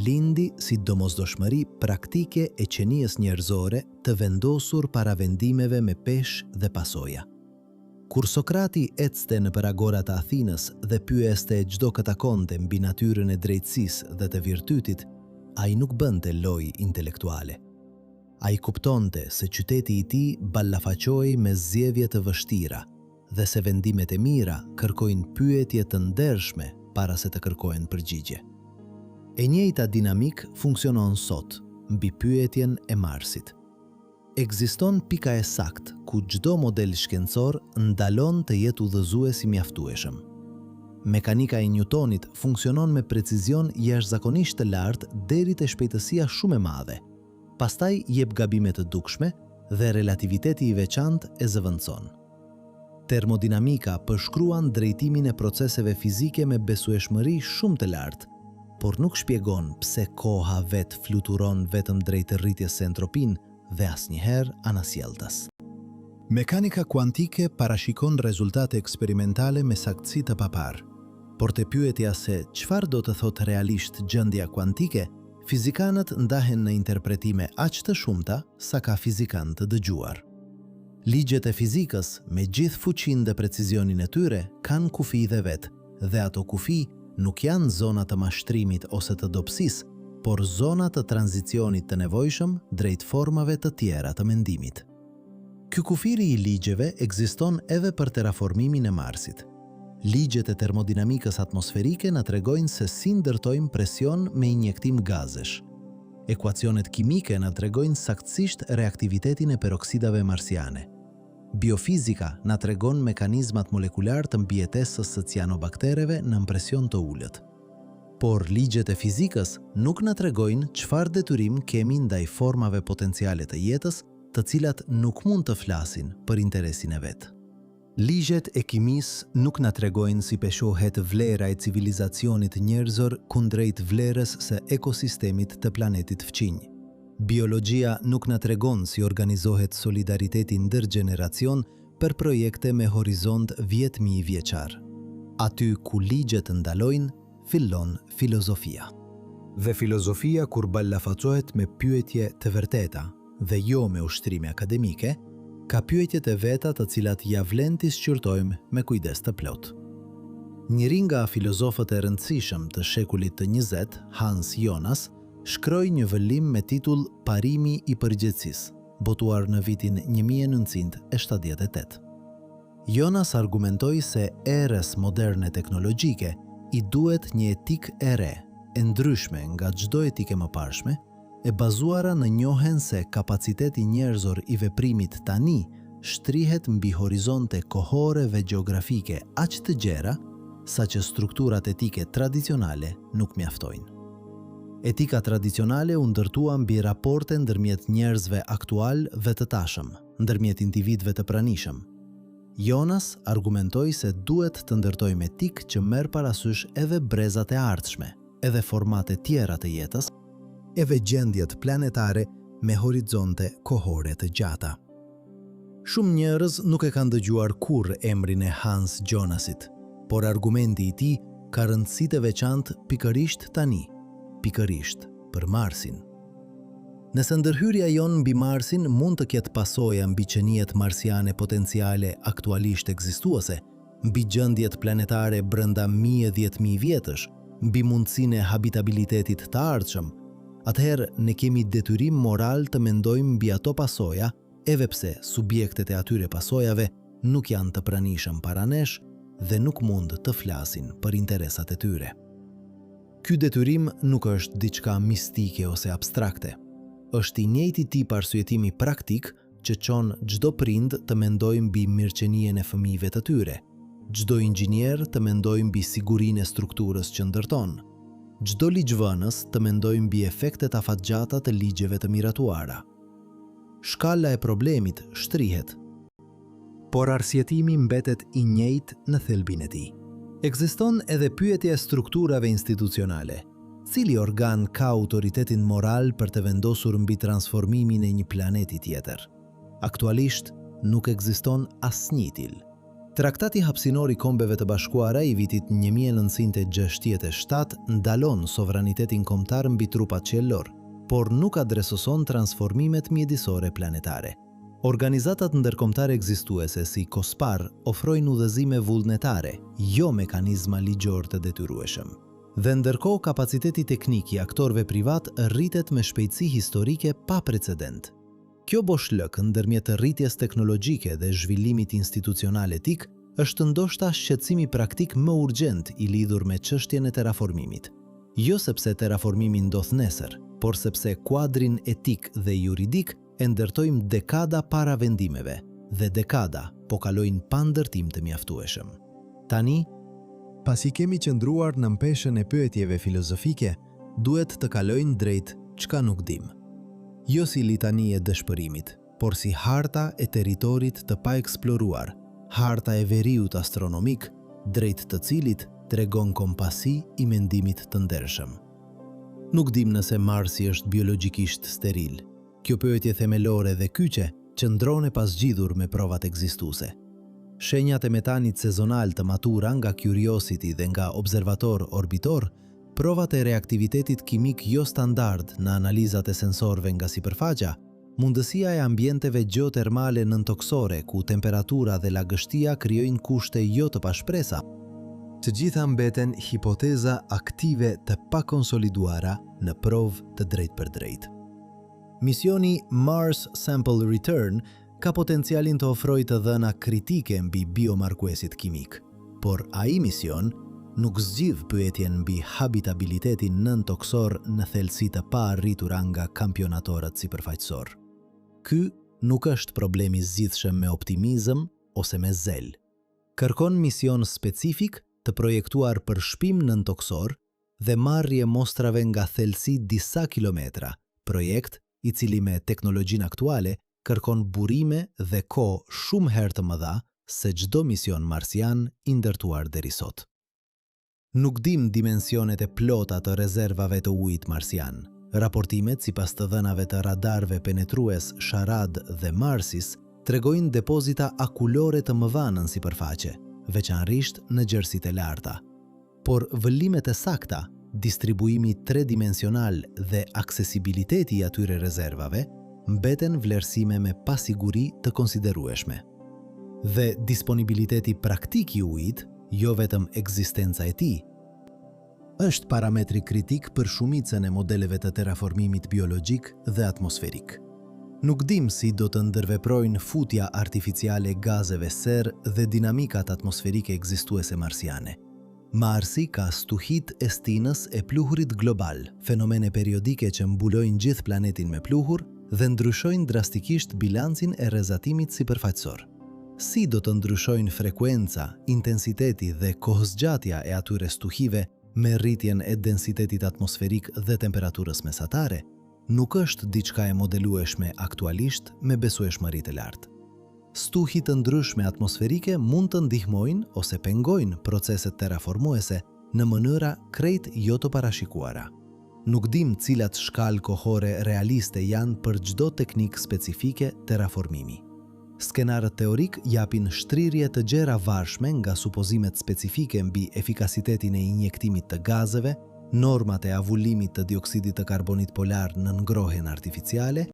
Lindi si domosdoshmëri praktike e qenies njerëzore të vendosur para vendimeve me peshë dhe pasoja. Kur Sokrati ecte nëpër agora të Athinës dhe pyeste çdo kë takonte mbi natyrën e drejtësisë dhe të virtytit, ai nuk bënte lojë intelektuale. Ai kuptonte se qyteti i tij ballafaqohej me zgjedhje të vështira dhe se vendimet e mira kërkojnë pyetje të ndershme para se të kërkohen përgjigje. E njëjta dinamikë funksionon sot mbi pyetjen e Marsit. Ekziston pika e saktë ku çdo model shkencor ndalon të jetë udhëzues i mjaftueshëm. Mekanika e Njutonit funksionon me precizion jashtëzakonisht të lartë deri te shpejtësia shumë e madhe, pastaj jep gabime të dukshme dhe relativiteti i veçantë e zëvendëson. Termodinamika përshkruan drejtimin e proceseve fizike me besueshmëri shumë të lartë, por nuk shpjegon pse koha vetë fluturon vetëm drejt rritjes së entropinë dhe asnjëherë anasjelltas. Mekanika kuantike parashikon rezultate eksperimentale me saktësi të paparë. Por te pyetja se çfarë do të thotë realisht gjendja kuantike, fizikanët ndahen në interpretime aq të shumta sa ka fizikanë të dëgjuar. Ligjet e fizikës, me gjithë fuqinë dhe precizionin e tyre, kanë kufij dhe vetë, dhe ato kufij nuk janë zona të mashtrimit ose të dobësisë, por zona të tranzicionit të nevojshëm drejt formave të tjera të mendimit. Ky kufiri i ligjeve ekziston edhe për terraformimin e Marsit. Ligjet e termodinamikës atmosferike na tregojnë se si ndërtojmë presion me injektim gazesh. Ekuacionet kimike na tregojnë saktësisht reaktivitetin e peroksidave marsiane. Biofizika na tregon mekanizmat molekularë të mbijetesës së cianobaktereve nën presion të ulët. Por ligjet e fizikës nuk na tregojnë çfarë detyrim kemi ndaj formave potenciale të jetës, të cilat nuk mund të flasin për interesin e vet. Ligjet e kimisë nuk na tregojnë si peshohet vlera e civilizacionit njerëzor kundrejt vlerës së ekosistemit të planetit fqinj. Biologjia nuk na tregon si organizohet solidariteti ndërgjeneracion për projekte me horizont dhjetëmijëvjeçar. Aty ku ligjet ndalojnë, fillon filozofia. Dhe filozofia kur ballafaqohet me pyetje të vërteta, dhe jo me ushtrime akademike, ka pyetjet e veta të cilat ia vlen t'i shqyrtojmë me kujdes të plotë. Njëri nga filozofët e rëndësishëm të shekullit të 20, Hans Jonas, shkroi një vëllim me titull Parimi i përgjegjësisë, botuar në vitin 1978. Jonas argumentoi se erës moderne teknologjike i duhet një etikë e re, e ndryshme nga çdo etikë e mëparshme, e bazuara në njohjen se kapaciteti njerëzor i veprimit tani shtrihet mbi horizonte kohore dhe gjeografike aq të gjera, saqë strukturat etike tradicionale nuk mjaftojnë. Etika tradicionale u ndërtua mbi raporte ndërmjet njerëzve aktualë dhe të tashëm, ndërmjet individëve të pranishëm. Jonas argumentoi se duhet të ndërtojmë etikë që merr parasysh edhe brezat e ardhshme, edhe format e tjera të jetës, edhe gjendjet planetare me horizonte kohore të gjata. Shumë njerëz nuk e kanë dëgjuar kurrë emrin e Hans Jonasit, por argumenti i tij ka rëndësi të veçantë pikërisht tani, pikërisht për Marsin. Nëse ndërhyrja jonë mbi Marsin mund të ketë pasoja mbi qeniet marsiane potenciale aktualisht ekzistuese, mbi gjendjet planetare brenda mijë e 10,000 vjetësh, mbi mundësinë e habitabilitetit të ardhshëm, atëherë ne kemi detyrim moral të mendojmë mbi ato pasoja, edhe pse subjektet e atyre pasojave nuk janë të pranishëm para nesh dhe nuk mund të flasin për interesat e tyre. Ky detyrim nuk është diçka mistike ose abstrakte. Është i njëjti tip arsyetimi praktik që çon çdo prind të mendojë mbi mirëqenien e fëmijëve të tyre, çdo inxhinier të mendojë mbi sigurinë e strukturës që ndërton, çdo ligjvënës të mendojë mbi efektet afatgjata të ligjeve të miratuara. Shkalla e problemit shtrihet. Por arsyetimi mbetet i njëjtë në thelbin e tij. Ekziston edhe pyetja e strukturave institucionale. Cili organ ka autoritetin moral për të vendosur mbi transformimin e një planeti tjetër? Aktualisht, nuk ekziston asnjë i tillë. Traktati Hapësinor i Kombeve të Bashkuara i vitit 1967 ndalon sovranitetin kombëtar mbi trupat qiellorë, por nuk adresoson transformimet mjedisore planetare. Organizatat ndërkombëtare ekzistuese si COSPAR ofrojnë udhëzime vullnetare, jo mekanizma ligjorë të detyrueshëm. Dhe ndërkohë kapaciteti teknik i aktorëve privatë rritet me shpejtësi historike pa precedent. Kjo boshllëk ndërmjet rritjes teknologjike dhe zhvillimit institucional etik është ndoshta shqetësimi praktik më urgjent i lidhur me çështjen e terraformimit. Jo sepse terraformimi ndodh nesër, por sepse kuadrin etik dhe juridik e ndërtojmë dekada para vendimeve dhe dekada po kalojnë pa ndërtim të mjaftueshëm. Tani, Pasi kemi qëndruar nën peshën e pyetjeve filozofike, duhet të kalojmë drejt çka nuk dimë. Jo si litani e dëshpërimit, por si harta e territorit të paeksploruar, harta e veriut astronomik, drejt të cilit tregon kompasi i mendimit të ndershëm. Nuk dimë nëse Marsi është biologjikisht steril. Kjo pyetje themelore dhe kyçe qëndron e pazgjidhur me provat ekzistuese. Shenjat e metanit sezonal të matura nga Curiosity dhe nga observatorë orbitorë, provat e reaktivitetit kimik jo standard në analizat e sensorëve nga sipërfaqja, mundësia e ambienteve gjeotermale nëntokësore ku temperatura dhe lagështia krijojnë kushte jo të pashpresa, Të gjitha mbeten hipoteza aktive të pakonsoliduara në provë të drejtpërdrejtë. Misioni Mars Sample Return ka potencialin të ofrojë të dhëna kritike mbi biomarkuesit kimikë, por ai mision nuk zgjidh pyetjen mbi habitabilitetin nëntokësor në thellësi të paarritura nga kampionatorët sipërfaqësorë. Ky nuk është problem i zgjidhshëm me optimizëm ose me zell. Kërkon mision specifik të projektuar për shpim nëntokësor dhe marrje mostrave nga thellësi disa kilometra, projekt i cili me teknologjinë aktuale kërkon burime dhe kohë shumë herë të mëdha se çdo mision marsian i ndërtuar deri sot. Nuk dimë dimensionet e plota të rezervave të ujit marsian. Raportimet sipas të dhënave të radarëve penetrues SHARAD dhe MARSIS tregojnë depozita akullore të mëdha nën sipërfaqe, veçanërisht në gjerësitë e larta. Por vëllimet e sakta, distribuimi tredimensional dhe aksesibiliteti i atyre rezervave mbeten vlerësime me pasiguri të konsiderueshme. Dhe disponibiliteti praktik i ujit, jo vetëm ekzistenca e tij, është parametri kritik për shumicën e modeleve të terraformimit biologjik dhe atmosferik. Nuk dimë si do të ndërveprojnë futja artificiale e gazeve serë dhe dinamikat atmosferike ekzistuese marsiane. Marsi ka stuhitë e stinës e pluhurit global, fenomene periodike që mbulojnë gjithë planetin me pluhur dhe ndryshojnë drastikisht bilancin e rrezatimit sipërfaqësor. Si do të ndryshojnë frekuenca, intensiteti dhe kohëzgjatja e atyre stuhive me rritjen e densitetit atmosferik dhe temperaturës mesatare, nuk është diçka e modelueshme aktualisht me besueshmëri të lartë. Stuhi të ndryshme atmosferike mund të ndihmojnë ose pengojnë proceset terraformuese në mënyra krejt jo të parashikuara. Nuk dimë cilat shkallë kohore realiste janë për çdo teknikë specifike terraformimi. Skenarët teorikë japin shtrirje të gjera varshme nga supozimet specifike mbi efikasitetin e injektimit të gazeve, normat e avullimit të dioksidit të karbonit polar në ngrohjen artificiale,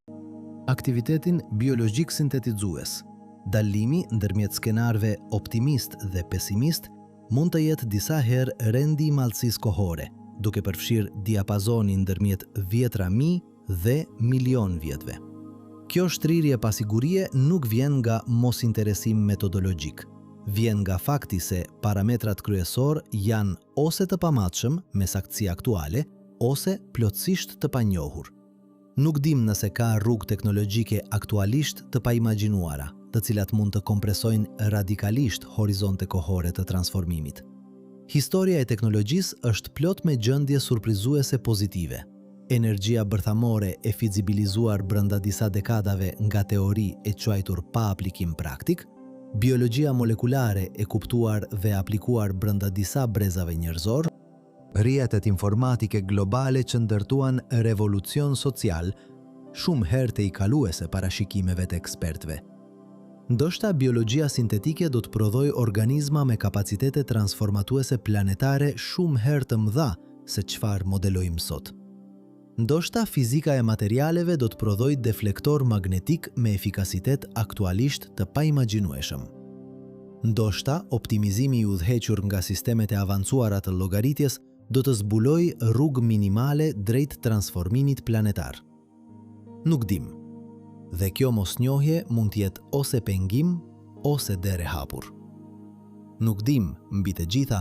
aktivitetin biologjik sintetizues. Dallimi ndërmjet skenarëve optimistë dhe pesimistë mund të jetë disa herë rendi i madhësisë kohore, duke përfshirë diapazonin ndërmjet dhjetëra mijë dhe milionë vjetëve. Kjo shtrirje pasigurie nuk vjen nga mosinteresim metodologjik. Vjen nga fakti se parametrat kryesorë janë ose të pamatshëm me saktësi aktuale, ose plotësisht të panjohur. Nuk dimë nëse ka rrugë teknologjike aktualisht të paimagjinuara, të cilat mund të kompresojnë radikalisht horizonte kohore të transformimit. Historia e teknologjisë është plot me gjendje surprizuese pozitive. Energjia bërthamore e fizibilizuar brenda disa dekadave nga teori e quajtur pa aplikim praktik, biologjia molekulare e kuptuar dhe aplikuar brenda disa brezave njerëzor, Rrjetet informatike globale që ndërtuan revolucion social shumë herë tejkaluese parashikimeve të ekspertëve. Ndoshta biologjia sintetike do të prodhojë organizma me kapacitete transformatuese planetare shumë herë të mëdha se çfarë modelojmë sot. Ndoshta fizika e materialeve do të prodhojë deflektorë magnetikë me efikasitet aktualisht të paimagjinueshëm. Ndoshta optimizimi i udhëhequr nga sistemet e avancuara të llogaritjes do të zbulojë rrugë minimale drejt transformimit planetar. Nuk dimë. Dhe kjo mosnjohje mund të jetë ose pengim ose derë e hapur. Nuk dimë, mbi të gjitha,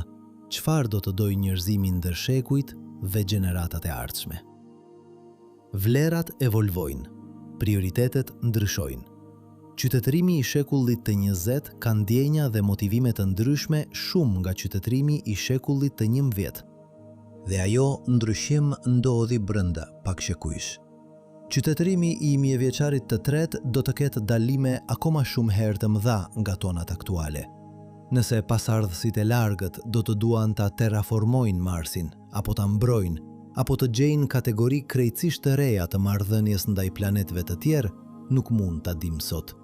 çfarë do të dojë njerëzimi ndër shekujt dhe gjeneratat e ardhshme. Vlerat evolvojnë, prioritetet ndryshojnë. Qytetërimi i shekullit të 20 ka ndjenja dhe motivime të ndryshme shumë nga qytetërimi i shekullit të 11. Dhe ajo ndryshim ndodhi brenda pak shekujsh. Qytetërimi i mijëvjeçarit të tretë do të ketë dallime akoma shumë herë të mëdha nga tonat aktuale. Nëse pasardhësit e largët do të duan ta terraformojnë Marsin, apo ta mbrojnë, apo të gjejnë kategori krejtësisht të reja të marrëdhënies ndaj planetëve të tjerë, nuk mund ta dimë sot.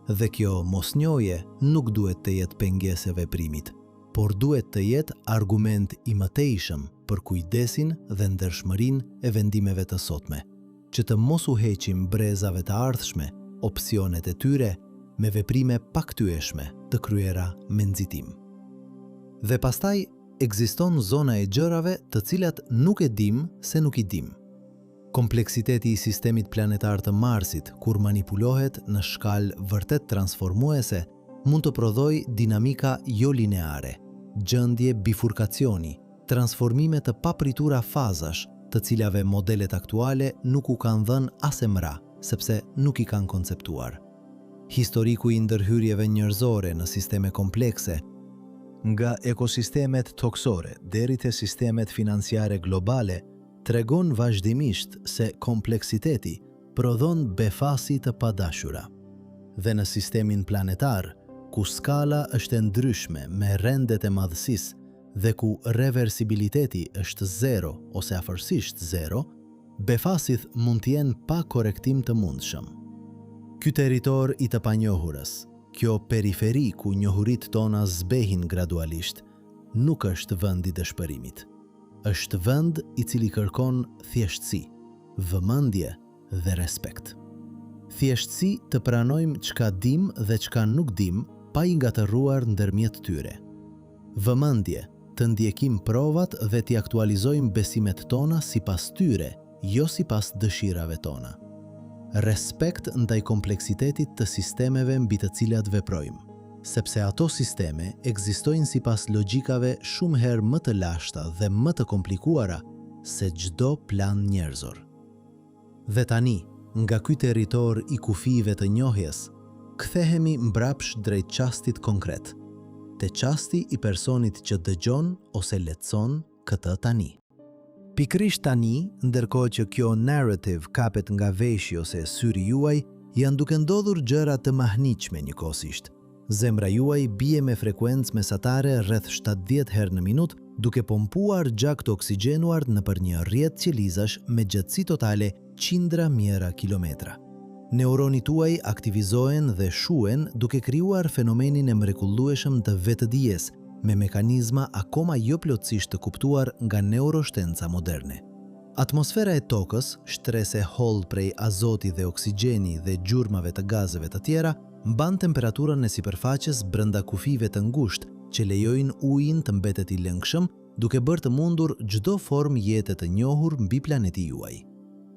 Dhe kjo mosnjohje nuk duhet të jetë pengesë e veprimit, por duhet të jetë argument i mëtejshëm për kujdesin dhe ndershmërinë e vendimeve të sotme, që të mos u heqim brezave të ardhshme opsionet e tyre me veprime pakthyeshme të kryera me nxitim. Dhe pastaj ekziston zona e gjërave të cilat nuk e dimë se nuk i dimë. Kompleksiteti i sistemit planetar të Marsit, kur manipulohet në shkallë vërtet transformuese, mund të prodhojë dinamika jolineare, gjendje bifurkacioni, transformime të papritura fazash, të cilave modelet aktuale nuk u kanë dhënë as emra, sepse nuk i kanë konceptuar. Historiku i ndërhyrjeve njerëzore në sisteme komplekse, nga ekosistemet tokësore deri te sistemet financiare globale, tregon vazhdimisht se kompleksiteti prodhon befasi të padashura. Dhe në sistemin planetar, ku skala është e ndryshme me rendet e madhësisë dhe ku reversibiliteti është zero ose afërsisht zero, befasitë mund të jenë pa korrektim të mundshëm. Ky territor i të panjohurës, kjo periferi ku njohuritë tona zbehin gradualisht, nuk është vend i dëshpërimit. Është vend i cili kërkon thjeshtësi, vëmendje dhe respekt. Thjeshtësi të pranojmë çka dimë dhe çka nuk dimë pa i ngatërruar ndërmjet tyre. Vëmendje, të ndjekim provat dhe t'i aktualizojmë besimet tona sipas tyre, jo sipas dëshirave tona. Respekt ndaj kompleksitetit të sistemeve mbi të cilat veprojmë, sepse ato sisteme ekzistojnë sipas logjikave shumë herë më të lashta dhe më të komplikuara se çdo plan njerëzor. Dhe tani, nga ky territor i kufijve të njohjes, kthehemi mbrapsht drejt çastit konkret, te çasti i personit që dëgjon ose lexon këtë tani. Pikërisht tani, ndërkohë që kjo narrative kapet nga veshi ose syri juaj, janë duke ndodhur gjëra të mahnitshme njëkohësisht. Zemra juaj bie me frekuencë mesatare rreth 70 herë në minutë, duke pompuar gjak të oksigjenuar nëpër një rrjet qelizash me gjatësi totale qindra mijëra kilometra. Neuronit tuaj aktivizohen dhe shuhen duke krijuar fenomenin e mrekullueshëm të vetëdijes, me mekanizma akoma jo plotësisht të kuptuar nga neuroshtenca moderne. Atmosfera e Tokës, shtresë e hollë prej azoti dhe oksigjeni dhe gjurmave të gazeve të tjera, mban temperaturën e sipërfaqes brenda kufijve të ngushtë që lejojnë ujin të mbetet i lëngshëm, duke bërë të mundur çdo formë jete të njohur mbi planeti juaj.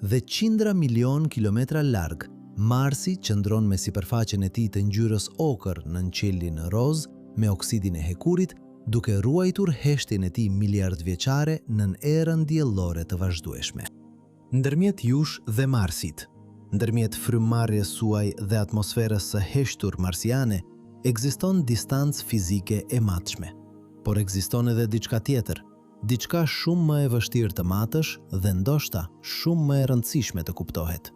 Dhe qindra milionë kilometra larg, Marsi qëndron me sipërfaqen e tij të ngjyrës okër nën qiellin rozë me oksidin e hekurit, duke ruajtur heshtjen e tij miliardvjeçare nën erën diellore të vazhdueshme. Ndërmjet jush dhe Marsit, ndërmjet frymëmarrjes suaj dhe atmosferës së heshtur marsiane, ekziston distancë fizike e matshme. Por ekziston edhe diçka tjetër, diçka shumë më e vështirë të matësh dhe ndoshta shumë më e rëndësishme të kuptohet.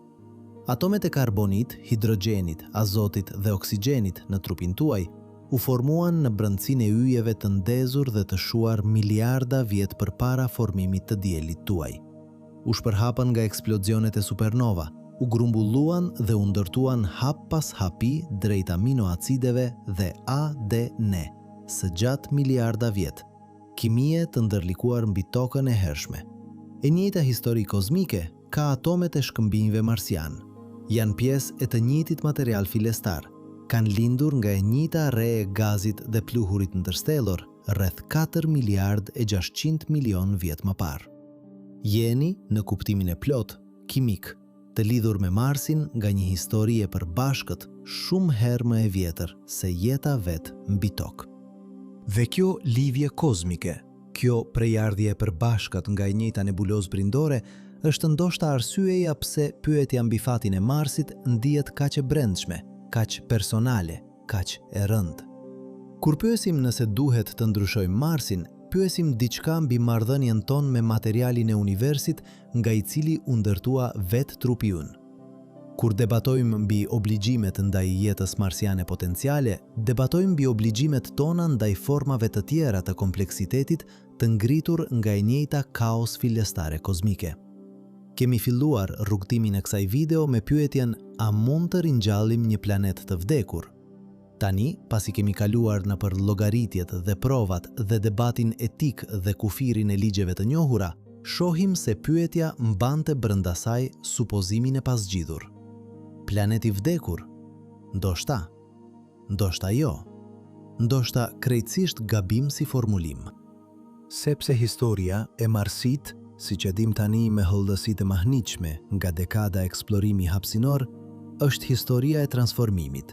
Atomet e karbonit, hidrogjenit, azotit dhe oksigjenit në trupin tuaj u formuan në brendësinë e yjeve të ndezur dhe të shuar miliarda vjet përpara formimit të diellit tuaj. U shpërhapën nga eksplozionet e supernova, u grumbulluan dhe u ndërtuan hap pas hapi drejt aminoacideve dhe ADN së gjatë miliarda vjet, kimie të ndërlikuar mbi Tokën e hershme. E njëjta histori kozmike ka atomet e shkëmbinjve marsianë. Janë pjesë e të njëjtit material fillestar, kanë lindur nga e njëjta re e gazit dhe pluhurit ndërstellor rreth katër miliardë e 600 milionë vjet më parë. Jeni, në kuptimin e plotë, kimik, të lidhur me Marsin nga një histori e përbashkët shumë herë më e vjetër se jeta vetë mbi Tokë. Dhe kjo lidhje kozmike, kjo prejardhje e përbashkët nga e njëjta nebulozë brindore, është ndoshta arsyeja pse pyetja mbi fatin e Marsit ndihet kaq e brendshme, kaq personale, kaq e rëndë. Kur pyesim nëse duhet të ndryshojmë Marsin, pyesim diçka mbi marrëdhënien tonë me materialin e universit nga i cili u ndërtua vetë trupi ynë. Kur debatojmë mbi obligimet ndaj jetës marsiane potenciale, debatojmë mbi obligimet tona ndaj formave të tjera të kompleksitetit të ngritur nga e njëjta kaos fillestare kozmike. Kemi filluar rrugëtimin e kësaj video me pyetjen a mund të ringjallim një planet të vdekur? Tani, pasi kemi kaluar nëpër llogaritjet dhe provat dhe debatin etik dhe kufirin e ligjeve të njohura, shohim se pyetja mbante brenda saj supozimin e pazgjidhur. Planet i vdekur? Ndoshta. Ndoshta jo. Ndoshta krejtësisht gabim si formulim. Sepse historia e Marsit, siç e dimë tani me hollësi të mahnitshme nga dekada eksplorimi hapësinor, është historia e transformimit,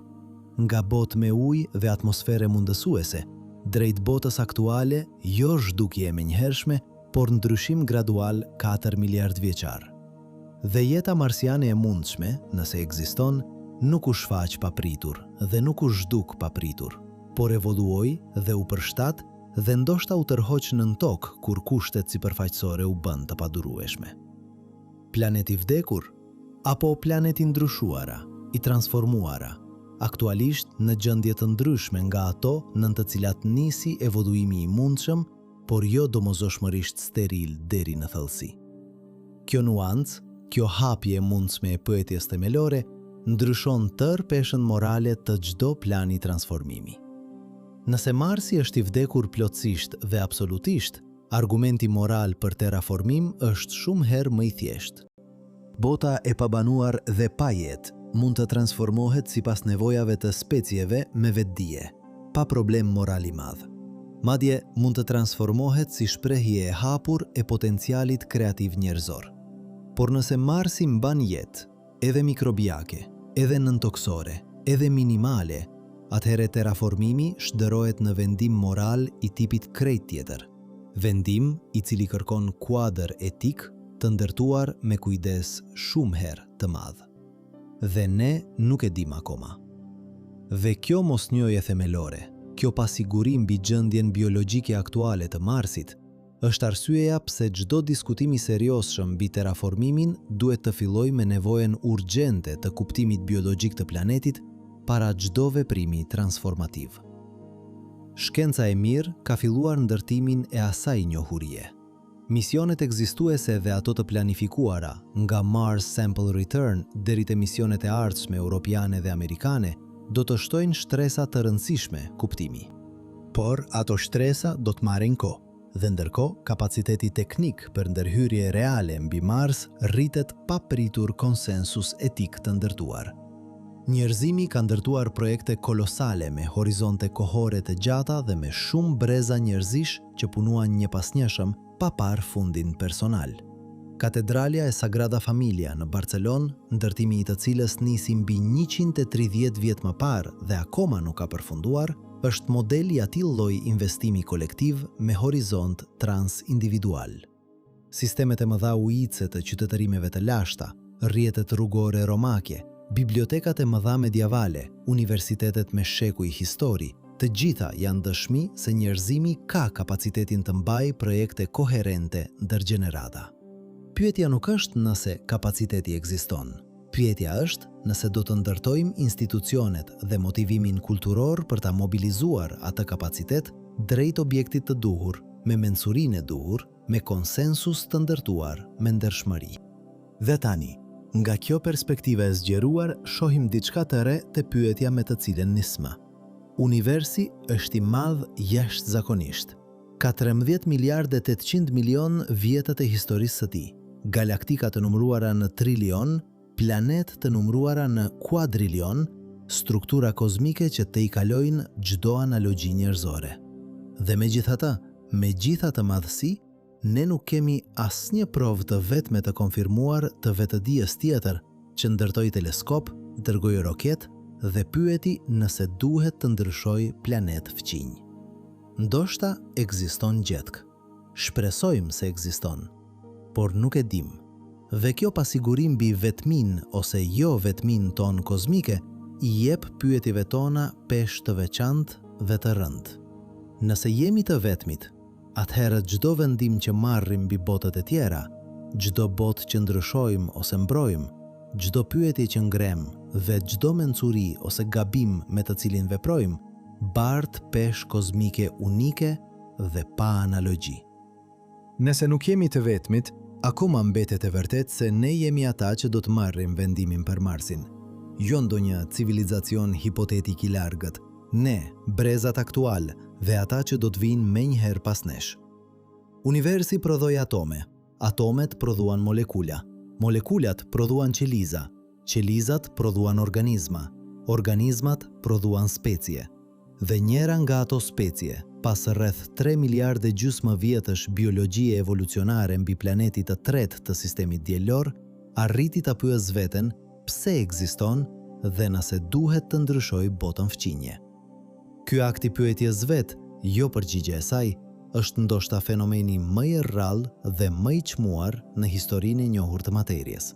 nga botë me ujë dhe atmosfere mundësuese, drejt botës aktuale, jo zhdukje e menjëhershme, por ndryshim gradual 4 miliard vjeçar. Dhe jeta marsiane e mundshme, nëse ekziston, nuk u shfaq papritur dhe nuk u zhduk papritur, por evoluoi dhe u përshtat dhe ndoshta u tërhoq nën tokë kur kushtet sipërfaqësore u bënë të padurueshme. Planet i vdekur? Apo planet i ndryshuara, i transformuara, aktualisht në gjendje të ndryshme nga ato nën të cilat nisi evoluimi i mundshëm, por jo domosdoshmërisht steril deri në thellësi. Kjo nuancë, kjo hapje e mundshme e pyetjes themelore, ndryshon tërë peshën morale të çdo plani transformimi. Nëse Marsi është i vdekur plotësisht dhe absolutisht, argumenti moral për terraformim është shumë herë më i thjeshtë. Bota e pabanuar dhe pa jetë mund të transformohet sipas nevojave të specieve me vetëdije, pa problem moral i madh. Madje mund të transformohet si shprehje e hapur e potencialit kreativ njerëzor. Por nëse Marsi mban jetë, edhe mikrobiake, edhe nëntokësore, edhe minimale, atëherë terraformimi shndërrohet në vendim moral i tipit krejt tjetër, vendim i cili kërkon kuadër etik të ndërtuar me kujdes shumë herë të madh. Dhe ne nuk e dimë akoma. Dhe kjo mosnjohje themelore, kjo pasiguri mbi gjendjen biologjike aktuale të Marsit, Është arsyeja pse çdo diskutim i seriozshëm mbi terraformimin duhet të fillojë me nevojën urgjente të kuptimit biologjik të planetit para çdo veprimi transformativ. Shkenca e mirë ka filluar ndërtimin e asaj njohurie. Misionet ekzistuese dhe ato të planifikuara, nga Mars Sample Return deri te misionet e ardhshme europiane dhe amerikane, do të shtojnë shtresa të rëndësishme kuptimi. Por ato shtresa do të marrin kohë, dhe ndërkohë kapaciteti teknik për ndërhyrje reale mbi Mars rritet pa pritur konsensus etik të ndërtuar. Njerëzimi ka ndërtuar projekte kolosale me horizonte kohore të gjata dhe me shumë breza njerëzish që punuan njëpasnjëshëm pa parë fundin personal. Katedralja e Sagrada Familia në Barcelonë, ndërtimi i të cilës nisi mbi 130 vjet më parë dhe akoma nuk ka përfunduar, është model i atij lloj investimi kolektiv me horizont transindividual. Sistemet e mëdha ujitëse të qytetërimeve të lashta, rrjetet rrugore romake, bibliotekat e mëdha mediavale, universitetet me shekuj histori, të gjitha janë dëshmi se njerëzimi ka kapacitetin të mbajë projekte koherente ndër gjenerata. Pyetja nuk është nëse kapaciteti ekziston. Pyetja është nëse do të ndërtojmë institucionet dhe motivimin kulturor për ta mobilizuar atë kapacitet drejt objektit të duhur, me mençurinë e duhur, me konsensus të ndërtuar me ndershmëri. Dhe tani, nga kjo perspektivë e zgjeruar, shohim diçka të re te pyetja me të cilën nismë. Universi është i madh jashtëzakonisht. Ka 13 miliardë e 800 milionë vjetët e historisë së tij, galaktika të numëruara në trilion, planetë të numëruara në kuadrilion, struktura kozmike që tejkalojnë çdo analogji njerëzore. Dhe megjithatë, me gjithë atë madhësi, ne nuk kemi asnjë provë të vetme të konfirmuar të vetëdijes tjetër që ndërtoi teleskop, dërgoi roketë dhe pyeti nëse duhet të ndryshojë planet fqinj. Ndoshta ekziston gjetkë. Shpresojmë se ekziston, por nuk e dimë. Dhe kjo pasiguri mbi vetminë ose jo vetminë tonë kozmike i jep pyetjeve tona peshë të veçantë dhe të rëndë. Nëse jemi të vetmit, atëherë çdo vendim që marrim mbi botët e tjera, çdo botë që ndryshojmë ose mbrojmë, çdo pyetje që ngremë dhe çdo mençuri ose gabim me të cilin veprojmë, bart peshë kozmike unike dhe pa analogji. Nëse nuk jemi të vetmit, akoma mbetet e vërtetë se ne jemi ata që do të marrim vendimin për Marsin. Jo ndonjë civilizacion hipotetik i largët. Ne, brezat aktualë dhe ata që do të vijnë menjëherë pas nesh. Universi prodhoi atome, atomet prodhuan molekula, molekulat prodhuan qeliza, qelizat prodhuan organizma, organizmat prodhuan specie. Dhe njëra nga ato specie, pas rreth 3 miliardë e gjysmë vjetësh biologjie evolucionare mbi planetit të tretë të sistemit diellor, arriti ta pyesë veten pse ekziston dhe nëse duhet të ndryshojë botën fqinje. Ky akt i pyetjes vetë, jo përgjigja e saj, është ndoshta fenomeni më i rrallë dhe më i çmuar në historinë e njohur të materies.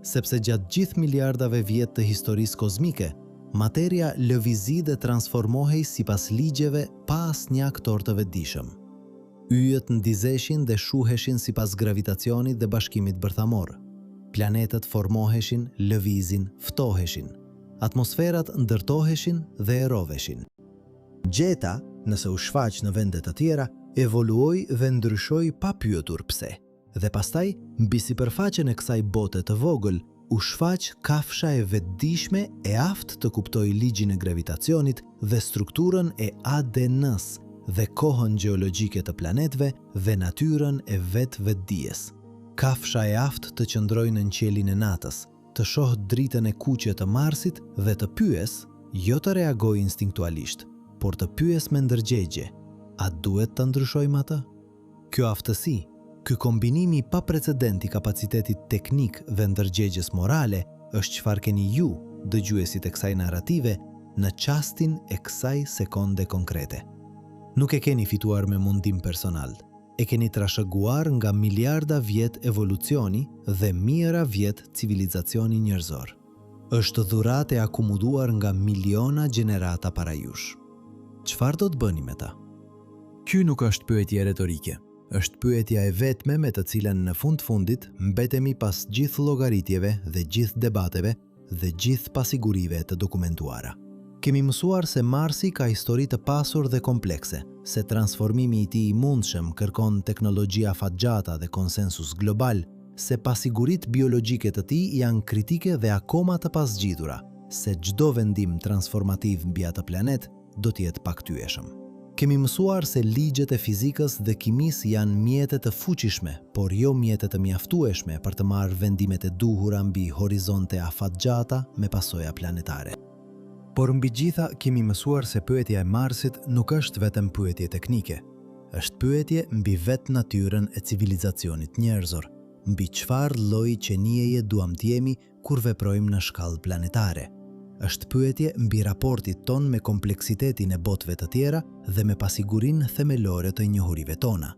Sepse gjatë gjithë miliardave vjet të historisë kozmike, materia lëvizi dhe transformohej sipas ligjeve pa asnjë aktor të vetëdijshëm. Yjet ndizeshin dhe shuheshin sipas gravitacionit dhe bashkimit bërthamor. Planetët formoheshin, lëvizin, ftoheshin. Atmosferat ndërtoheshin dhe eroveshin. Jeta, nëse u shfaq në vende të tjera, evoluoi dhe ndryshoi pa pyetur pse. Dhe pastaj, mbi sipërfaqen e kësaj bote të vogël, u shfaq kafsha e vetëdijshme e aftë të kuptojë ligjin e gravitacionit dhe strukturën e ADN-së dhe kohën gjeologjike të planetëve dhe natyrën e vetë vetëdijes. Kafsha e aftë të qëndrojë nën qiellin e natës, të shohë dritën e kuqe të Marsit dhe të pyesë, jo të reagojë instinktualisht, por të pyesë me ndërgjegje, a duhet ta ndryshojmë atë? Kjo aftësi, ky kombinim i paprecedent i kapacitetit teknik dhe ndërgjegjes morale është çfarë keni ju, dëgjuesit e kësaj narrative, në çastin e kësaj sekonde konkrete. Nuk e keni fituar me mundim personal, e keni trashëguar nga miliarda vjet evolucioni dhe mijëra vjet civilizacioni njerëzor. Është dhuratë e akumuluar nga miliona gjenerata para jush. Çfarë do të bëni me të? Kjo nuk është pyetje retorike. Është pyetja e vetme me të cilën në fund fundit mbetemi pas gjithë llogaritjeve dhe gjithë debateve dhe gjithë pasigurive të dokumentuara. Kemi mësuar se Marsi ka histori të pasur dhe komplekse, se transformimi i tij i mundshëm kërkon teknologji afatgjata dhe konsensus global, se pasiguritë biologjike të tij janë kritike dhe akoma të pazgjidhura, se çdo vendim transformativ mbi atë planet do të jetë pakthyeshëm. Kemi mësuar se ligjet e fizikës dhe kimisë janë mjete të fuqishme, por jo mjete të mjaftueshme për të marrë vendimet e duhura mbi horizonte afatgjata me pasoja planetare. Por mbi gjitha kemi mësuar se pyetja e Marsit nuk është vetëm pyetje teknike. Është pyetje mbi vetë natyrën e civilizacionit njerëzor, mbi çfarë lloji qenieje duam të jemi kur veprojmë në shkallë planetare. Është pyetje mbi raportit tonë me kompleksitetin e botëve të tjera dhe me pasigurinë themelore të njohurive tona.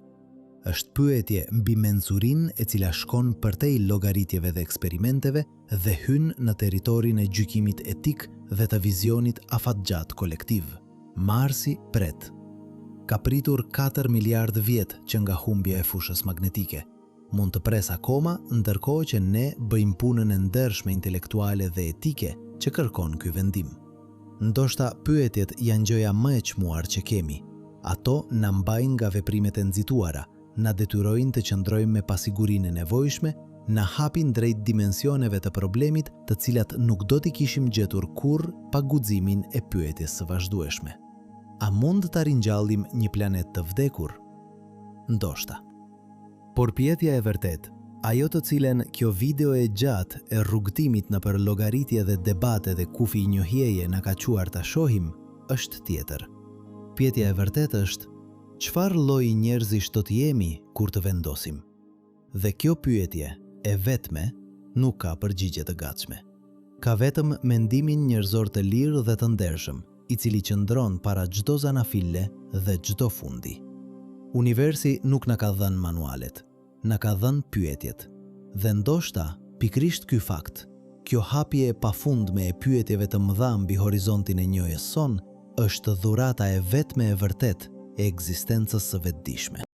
Është pyetje mbi mençurinë e cila shkon përtej llogaritjeve dhe eksperimenteve dhe hyn në territorin e gjykimit etik dhe të vizionit afatgjatë kolektiv. Marsi pret. Ka pritur 4 miliardë vjet që nga humbja e fushës magnetike. Mund të presë akoma ndërkohë që ne bëjmë punën e ndershme intelektuale dhe etike që kërkon ky vendim. Ndoshta pyetjet janë gjëja më e çmuar që kemi. Ato na mbajnë nga veprimet e nxituara, na detyrojnë të qëndrojmë me pasigurinë e nevojshme, na hapin drejt dimensioneve të problemit të cilat nuk do t'i kishim gjetur kurrë pa guximin e pyetjes së vazhdueshme. A mund ta ringjallim një planet të vdekur? Ndoshta. Por pyetja e vërtetë, ajo të cilën kjo video e gjatë e rrugëtimit nëpër llogaritje dhe debate dhe kufij njohjeje na ka çuar ta shohim, është tjetër. Pyetja e vërtetë është, çfarë lloji njerëzish do të jemi kur të vendosim? Dhe kjo pyetje, e vetme, nuk ka përgjigje të gatshme. Ka vetëm mendimin njerëzor të lirë dhe të ndershëm, i cili qëndron para çdo zanafille dhe çdo fundi. Universi nuk na ka dhënë manualet, na ka dhënë pyetjet. Dhe ndoshta, pikërisht ky fakt, kjo hapje e pafundme e pyetjeve të mëdha mbi horizontin e njohjes sonë, është dhurata e vetme e vërtetë e ekzistencës së vetëdijshme.